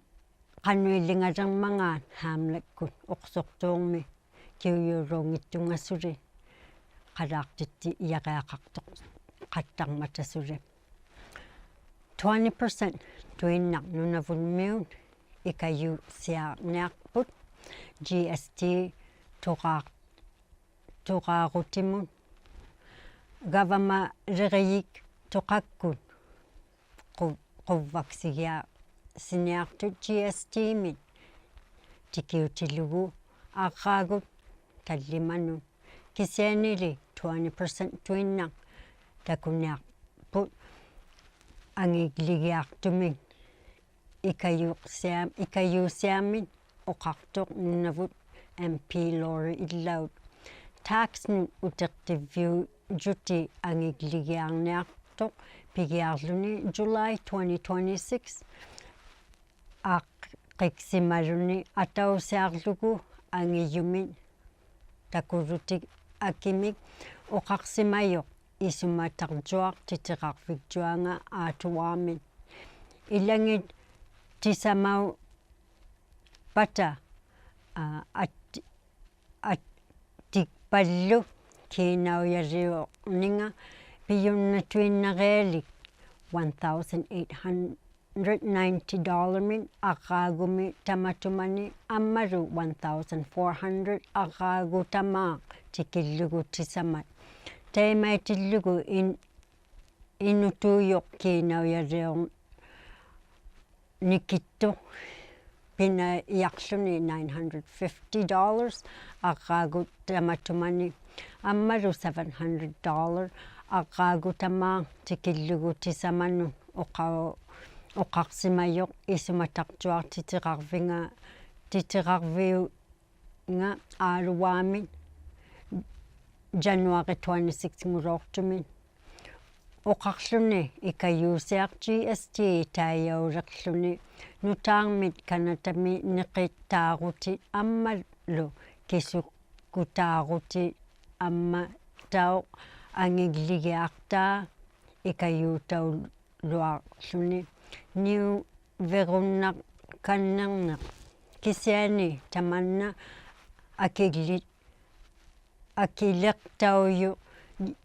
ᖃᓄᐃᓕᖓᓕᕐᒪᖔᑦ ᕼᐋᒻᓚᒃᑯᑦ ᐅᖅᓱᖅᑑᕐᒥ ᑭᐅᔫᓘᙱᑦᑐᖓ ᓱᓕ ᖃᓛᖅᑎᑦᑎᔭᕆᐊᖃᖅᑐᖃᑦᑕᕐᒪᑕ ᓱᓕ. Twenty percent, ᖃᓄᖅᑐᐃᓐᓇᖅ ᓄᓇᕗᒻᒥᐅᑦ ᐃᑲᔫᓯᐊᕐᓂᐊᖅᐳᑦ G S T ᑐᕌ-, ᑐᕌᕈᑎᒧᑦ ᒐᕙᒪᓕᕆᔨᑦ ᑐᖃᒃᑯᑦ ᖁ-, ᖁᕝᕙᒃᓯᒋᐊᓯᓂᐊᖅᑐᑦ G S T-ᒥᑦ ᑎᑭᐅᑎᓪᓗᒍ ᐊᕐᕌᒍᑦ ᑕᓪᓕᒪᓄᑦ. ᑭᓯᐊᓂᓕ twenty percent-ᑐᐃᓐᓇᖅ ᑕᑯᓂᐊᖅᐳᑦ ᐊᖏᒡᓕᒋᐊᖅᑐᒥᑦ ᐃᑲᔫᓯᐊ-, ᐃᑲᔫᓯᐊᒥᑦ ᐅᖃᖅᑐᖅ ᓄᓇᕗᑦ M P Lori ᐃᓪᓚᐅᑦ. Tax-ᓄᑦ ᐅᑎᖅᑎᕝᕕᐅᔾᔪᑎᑦ ᐊᖏᒡᓕᒋᐊᕐᓂᐊᖅᑐᖅ ᐱᒋᐊᕐᓗᓂ July twenty twenty-six ᐊᖅᑭᒃᓯᒪᓗᓂ ᐊᑕᐅᓯᐊᕐᓗᒍ ᐊᖏᔪᒥᑦ ᑕᑯᓗᑎᒃ ᐊᑭᒥᒃ ᐅᖃᖅᓯᒪᔪᖅ ᐃᓱᒪᑕᕐᔪᐊᖅ ᑎᑎᕋᕐᕕᒡᔪᐊᖓ ᐋᑐᕚᒥᑦ. ᐃᓚᖏᑦ ᑎᓴᒪᐅᑉᐸᑕ, ᐋ, ᐊᑦ-, ᐊᑎᒃᐸᓪᓗ ᑮᓇᐅᔭᓕᐅᕐᓂᖓ ᐱᔪᓐᓇᑐᐃᓐᓇᕆᐊᓕᒃ one thousand eight hundred ninety dollar-ᒥᑦ ᐊᕐᕌᒍᒥ ᑕᒪᑐᒪᓂ ᐊᒻᒪᓗ one thousand four hundred ᐊᕐᕌᒍᑕᒫᖅ ᑎᑭᓪᓗᒍ ᑎᓴᒪᑦ. ᑕᐃᒪᐃᑎᓪᓗᒍ ᐃᓐ-, ᐃᓄᑑᔪᖅ ᑮᓇᐅᔭᓕᐅᕐᓂᑭᑦᑐᖅ ᐱᓇᔭᕐᓗᓂ nine hundred fifty dollars ᐊᕐᕌᒍᑕᒪᑐᒪᓂ ᐊᒻᒪᓗ seven hundred dollar ᐊᕐᕌᒍᑕᒫᖅ ᑎᑭᓪᓗᒍ ᑎᓴᒪᓄᑦ ᐅᖃ-, ᐅᖃᖅᓯᒪᔪᖅ ᐃᓱᒪᑕᕐᔪᐊᖅ ᑎᑎᕋᕐᕕᖓ-, ᑎᑎᕋᕐᕕᐅ-, ᖓ ᐋᑐᕚᒥᑦ January twenty-six-ᖑᓚᐅᖅᑐᒥᑦ. ᐅᖃᖅᖢᓂ ᐃᑲᔫᓯᐊᖅ G S T ᑕᐃᔭᐅᓕᖅᖢᓂ ᓄᑖᕐᒥᑦ ᑲᓇᑕᒥ ᓂᕿᑖᕈᑎᑦ ᐊᒻᒪᓗ ᑭᓱᑯᑖᕈᑎᑦ ᐊᒻᒪᑦᑕᐅᖅ ᐊᖏᒡᓕᒋᐊᖅᑖ ᐃᑲᔫᑕᐅ- ᓗᐊᖅᖢᓂ ᓂᐅᕕᕈᓐᓇᖃᓐᓂᕐᓂᖅ. ᑭᓯᐊᓂ ᑕᒪᓐᓇ ᐊᑭᓕ-, ᐊᑭᓕᖅᑕᐅᔪ-,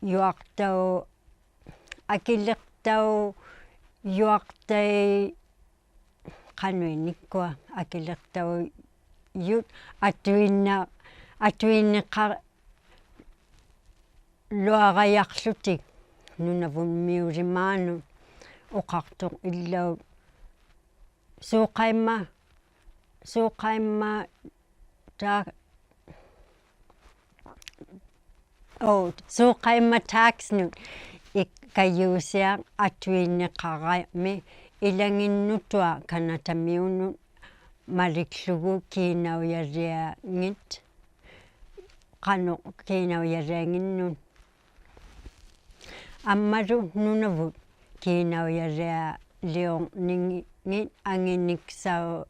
ᔪᐊᖅᑕᐅ-, ᐊᑭᓕᖅᑕᐅᔪᐊᖅᑕᐃ-, ᖃᓄᐃᓐᓂᒃᑯᐊ ᐊᑭᓕᖅᑕᐅᔪᑦ ᐊᑐᐃᓐᓇ-, ᐊᑐᐃᓐᓂᖃ-, ᓗᐊᕋᔭᖅᖢᑎᒃ ᓄᓇᕗᒻᒥᐅᓕᒫᓄᑦ ᐅᖃᖅᑐᖅ ᐃᓪᓚᐅᑦ ᓲᖃᐃᒻᒪ-, ᓲᖃᐃᒻᒪ-, ᑕ-, ᐆ, ᓲᖃᐃᒻᒪ tax-ᓄᑦ ᐃᑲᔫᓯᐊᖅ ᐊᑐᐃᓐᓂᖃᕋᒥ ᐃᓚᖏᑦ ᓄᑐᐊ ᑲᓇᑕᒥᐅᓄᑦ ᒪᓕᒃᖢᒍ ᑮᓇᐅᔭᓕᐊᖏᑦ ᖃᓄᖅ ᑮᓇᐅᔭᓕᐊᖏᓐᓄᑦ. ᐊᒻᒪᓗ ᓄᓇᕗᑦ ᑮᓇᐅᔭᓕᐊᓕᐅᕐᓂᖏᑦ ᐊᖏᓂᖅᓴᐅ-,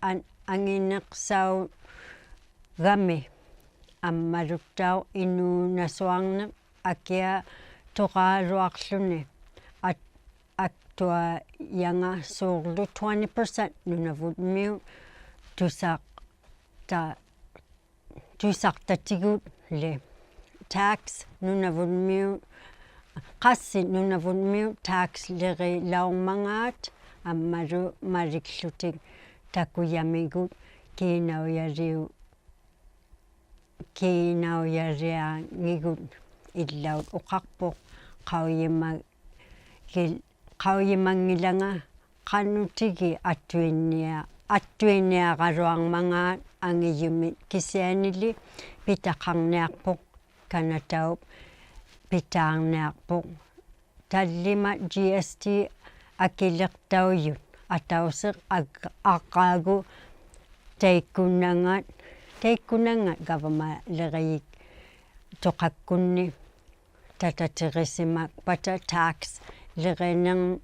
ᐊᓐ-, ᐊᖏᓂᖅᓴᐅᒐᒥ ᐊᒻᒪᓗᑦᑕᐅᖅ ᐃᓅᓇᓱᐊᕐᓂᖅ ᐊᑭᐊ ᑐᕌᓗᐊᖅᖢᓂ ᐊᑦ-, ᐊᒃᑐᐊᔭᖓ ᓲᕐᓗ twenty percent ᓄᓇᕗᒻᒥᐅᑦ ᑐᓴᖅᑕ-, ᑐᓴᖅᑕᑎᒍᓪᓕ. Tax ᓄᓇᕗᒻᒥᐅᑦ, ᖃᔅᓯ ᓄᓇᕗᒻᒥᐅᑦ tax-ᓕᕆᓚᐅᕐᒪᖔᑦ ᐊᒻᒪᓗ ᒪᓕᒃᖢᑎᒃ ᑕᑯᔭᒥᒍᑦ ᑮᓇᐅᔭᓕᐅ-, ᑮᓇᐅᔭᓕᐊᖏᒍᑦ ᐃᓪᓚᐅᑦ ᐅᖃᖅᐳᖅ ᖃᐅᔨᒪᒋ-, ᖃᐅᔨᒪᙱᓚᖓ ᖃᓄᑎᒋ ᐊᑐᐃᓐᓂᐊ-, ᐊᑐᐃᓐᓂᐊᕋᓗᐊᕐᒪᖔᑦ ᐊᖏᔪᒥᑦ ᑭᓯᐊᓂᓕ ᐱᑕᖃᕐᓂᐊᖅᐳᖅ ᑲᓇᑕᐅᑉ ᐱᑖᕐᓂᐊᖅᐳᖅ. ᑕᓪᓕᒪᑦ G S T ᐊᑭᓕᖅᑕᐅᔪᑦ ᐊᑕᐅᓯᖅ ᐊᒃ-, ᐊᕐᕌᒍ ᑕᐃᒃᑯᓇᖓᑦ, ᑕᐃᒃᑯᓇᖓᑦ ᒐᕙᒪᓕᕆᔨᑦ ᑐᖃᒃᑯᓐᓂ ᑕᑕᑎᕆᓯᒪᒃᐸᑕ tax-ᓕᕆᓂᕐ-,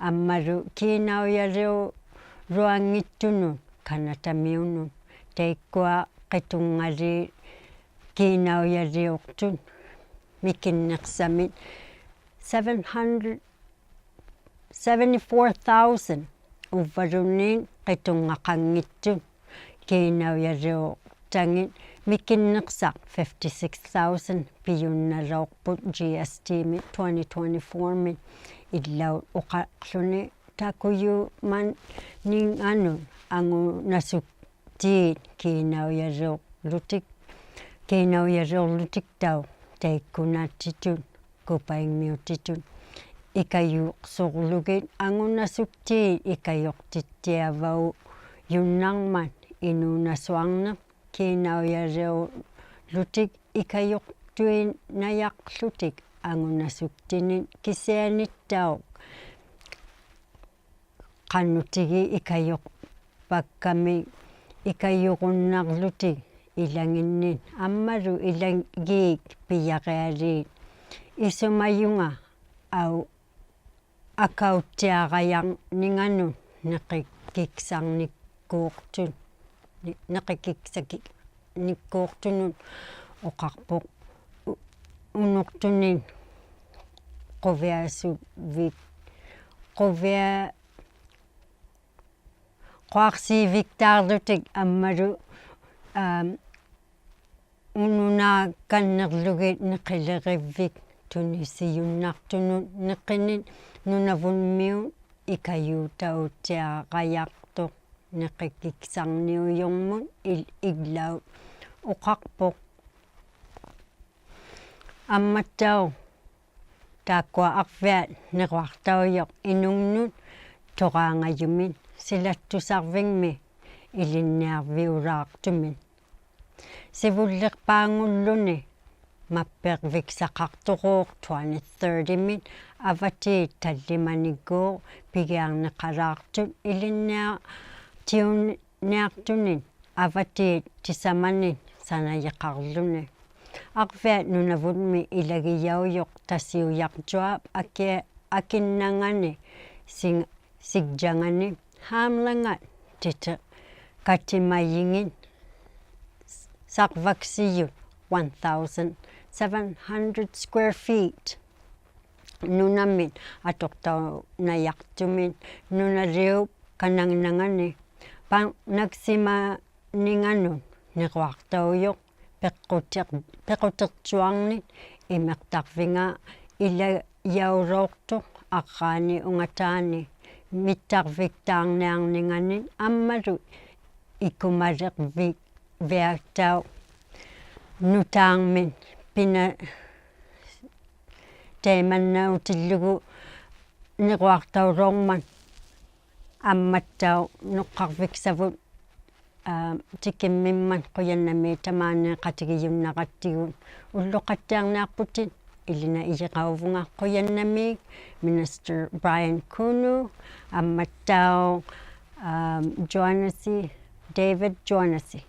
ᐊᒻᒪᓗ ᑮᓇᐅᔭᓕᐅ-, ᓗᐊᙱᑦᑐᓄᑦ ᑲᓇᑕᒥᐅᓄᑦ ᑕᐃᒃᑯᐊ ᕿᑐᕐᖓᓖᑦ ᑮᓇᐅᔭᓕᐅᖅᑐᑦ ᒥᑭᓐᓂᖅᓴᒥᑦ seven hundred, seventy-four thousand ᐅᕝᕙᓘᓐᓃᑦ ᕿᑐᕐᖓᖃᙱᑦᑐᑦ ᑮᓇᐅᔭᓕᐅᖅᑕᖏᑦ ᒥᑭᓐᓂᖅᓴᖅ fifty-six thousand ᐱᔪᓐᓇᓚᐅᖅᐳᑦ G S T-ᒥᑦ twenty twenty-four-ᒥᑦ. ᐃᓪᓚᐅᑦ ᐅᖃᖅᖢᓂ ᑕᑯᔪᒪᓂᖓᓄᑦ ᐊᖑᓇᓱᒃᑏᑦ ᑮᓇᐅᔭᓕᐅᕐᓗᑎᒃ, ᑮᓇᐅᔭᓕᐅᕐᓗᑎᒃᑕᐅᖅ ᑕᐃᒃᑯᓇᑎᑐᑦ ᑯᐸᐃᖕᒥᐅᑎᑐᑦ ᐃᑲᔪᖅᓱᕐᓗᒋᑦ ᐊᖑᓇᓱᒃᑏᑦ ᐃᑲᔪᖅᑎᑦᑎᐊᕙᐅᔪᓐᓇᕐᒪᑦ ᐃᓅᓇᓱᐊᕐᓂᖅ ᑮᓇᐅᔭᓕᐅᕐᓗᑎᒃ ᐃᑲᔪᖅᑐᐃᓇᔭᖅᖢᑎᒃ ᐊᖑᓇᓱᒃᑎᓂᒃ ᑭᓯᐊᓂᑦᑕᐅᖅ ᖃᓄᑎᒋ ᐃᑲᔪᖅᐸᒃᑲᒥᒃ ᐃᑲᔪᕈᓐᓇᕐᓗᑎᒃ ᐃᓚᖏᓐᓂᑦ ᐊᒻᒪᓗ ᐃᓚᒌᒃ ᐱᔭᕆᐊᓖᑦ. ᐃᓱᒪᔪᖓ ᐊᐅ ᐊᑲᐅᑦᑎᐊᕋᔭᕐᓂᖓᓄᑦ ᓂᕿᑭᒃᓴᕐᓂᒃᑰᖅᑐᑦ, ᓂ-, ᓂᕿᑭᒃᓴᕐᓂᒃᑰᖅᑐᓄᑦ ᐅᖃᖅᐳᖅ ᐅ-, ᐅᓄᖅᑐᓂᒃ ᖁᕕᐊᓱᕝᕕᒃ, ᖁᕕᐊ-, ᖁᐊᖅᓯᕕᒃᑖᕐᓗᑎᒃ ᐊᒻᒪᓗ, ᐋᒻ, ᐅᓄᓈᑲᓐᓂᕐᓗᒋᑦ ᓂᕿᓕᕆᕝᕕᒃ ᑐᓂᓯᔪᓐᓇᖅᑐᓄᑦ ᓂᕿᓂᒃ ᓄᓇᕗᒻᒥᐅᑦ ᐃᑲᔫᑕᐅᑦᑎᐊᕋᔭᖅᑐᖅ ᓂᕿᑭᒃᓴᕐᓂᐅᔪᕐᒧᑦ ᐃᓪ-, ᐃᓪᓚᐅᑦ ᐅᖃᖅᐳᖅ. ᐊᒻᒪᑦᑕᐅᖅ ᑖᒃᑯᐊ ᐊᕐᕕᐊᑦ ᓂᕈᐊᖅᑕᐅᔪᖅ ᐃᓄᖕᓄᑦ ᑐᕌᖓᔪᒥᒃ ᓯᓚᑦᑐᓴᕐᕕᖕᒥ ᐃᓕᓐᓂᐊᕐᕕᐅᓛᖅᑐᒥᒃ. ᓯᕗᓪᓕᖅᐹᖑᓪᓗᓂ ᒪᑉᐱᕐᕕᒃᓴᖃᖅᑐᕉᖅ twenty thirty-ᒥᑦ ᐊᕙᑏᑦ ᑕᓪᓕᒪᓂᒡᒎᖅ ᐱᒋᐊᕐᓂᖃᓛᖅᑐᑦ ᐃᓕᓐᓂᐊ-, ᓂᐊᖅᑐᓂᒃ ᐊᕙᑏᑦ ᑎᓴᒪᓂᒃ ᓴᓇᔨᖃᕐᓗᓂ. ᐊᕐᕕᐊᑦ ᓄᓇᕗᒻᒥ ᐃᓚᒋᔭᐅᔪᖅ ᑕᓯᐅᔭᕐᔪᐊᑉ ᐊᑭ-, ᐊᑭᓐᓇᖓᓂ ᓯᖓ-, ᓯᒡᔭᖓᓂ ᕼᐋᒻᓚᖓᑦ ᑎᑎᖃᑎᒪᔨᖏᑦ ᓴᕐᕙᒃᓯᔪᑦ one thousand seven hundred square feet. ᓄᓇᒥᑦ ᐊᑐᖅᑕᐅᓇᔭᖅᑐᒥᑦ ᓄᓇᓕᐅᑉ ᑲᓇᖕᓇᖓᓂ ᐸᕐᓇᒃᓯᒪᓂᖓᓄᑦ ᓂᕈᐊᖅᑕᐅᔪᖅ ᐱᖅᑯᑎᖅ-, ᐱᖅᑯᑎᕐᔪᐊᕐᓂᒃ ᐃᒥᖅᑕᕐᕕᖓ ᐃᓚᔭᐅᓚᐅᖅᑐᖅ ᐊᕐᕌᓂ ᐅᖓᑖᓂ ᒥᑦᑕᕐᕕᒃᑖᕐᓂᐊᕐᓂᖓᓂᒃ ᐊᒻᒪᓗ ᐃᑯᒪᓕᕐᕕ-, ᕕᐊᑦᑕᐅᖅ ᓄᑖᕐᒥᑦ ᐱᓇ-, ᑕᐃᒪᓐᓇᐅᑎᓪᓗᒍ ᓂᕈᐊᖅᑕᐅᓚᐅᕐᒪᑦ ᐊᒻᒪᑦᑕᐅᖅ ᓄᖅᑲᕐᕕᒃᓴᕗᑦ, ᐋ, ᑎᑭᒻᒥᒻᒪᑦ ᖁᔭᓐᓇᒦᒃ ᑕᒫᓂ ᖃᑎᒋᔪᓐᓇᕋᑦᑎᒍᑦ. ᐅᓪᓗᖃᑦᑎᐊᕐᓂᐊᖅᐳᑎᑦ ᐃᓕᓇ ᐃᔨᕋᐅᕗᖓ ᖁᔭᓐᓇᒦᒃ Minister Brian Kunu ᐊᒻᒪᑦᑕᐅᖅ, ᐋ, Joanna-ᓯ, David Joanna-ᓯ.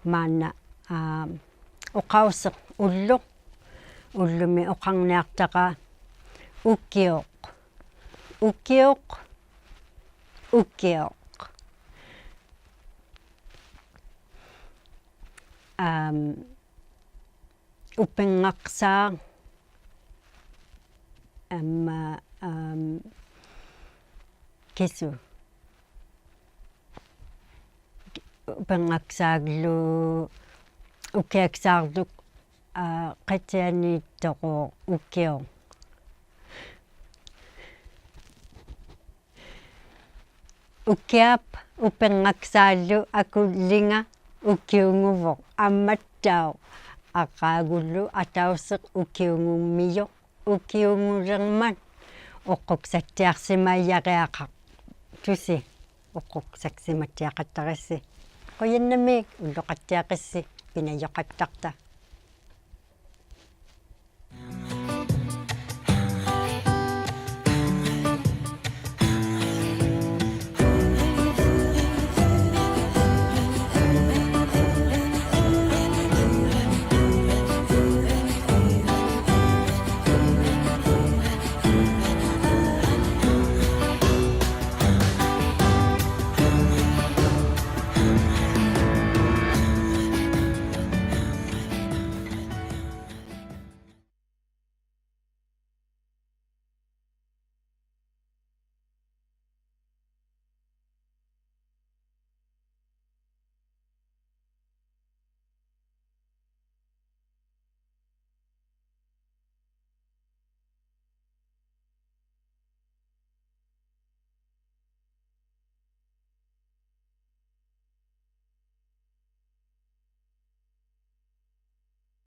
ᒫᓐᓇ, ᐋ, ᐅᖃᐅᓯᖅ ᐅᓪᓗᖅ, ᐅᓪᓗᒥ ᐅᖃᕐᓂᐊᖅᑕᕋ ᐅᑭᐅᖅ, ᐅᑭᐅᖅ, ᐅᑭᐅᖅ. ᐋᒻ, ᐅᐱᕐᖓᒃᓵᖅ, ᐊᒻᒪ, ᐋᒻ, ᑭᓱ. ᐅᐱᕐᖓᒃᓵᕐᓗ, ᐅᑭᐊᒃᓵᕐᓗ, ᐋ, ᕿᑎᐊᓃᑦᑐᕉᖅ ᐅᑭᐅᖅ. ᐅᑭᐊᑉ ᐅᐱᕐᖓᒃᓵᓪᓗ ᐊᑯᓪᓕᖓ ᐅᑭᐅᖑᕗᖅ ᐊᒻᒪᑦᑕᐅᖅ ᐊᕐᕌᒍᓪᓗ ᐊᑕᐅᓯᖅ ᐅᑭᐅᖑᒻᒥᔪᖅ. ᐅᑭᐅᖑᓕᕐᒪᑦ ᐅᖅᑯᒃᓴᑦᑎᐊᖅᓯᒪᔭᕆᐊᖃᖅᑐᓯ. ᐅᖅᑯᒃᓴᖅᓯᒪᑦᑎᐊᖃᑦᑕᕆᔅᓯ. ᖁᔭᓐᓇᒦᒃ, ᐅᓪᓗᖃᑦᑎᐊᕆᔅᓯ, ᐱᓇᔪᖃᑦᑕᖅᑕ.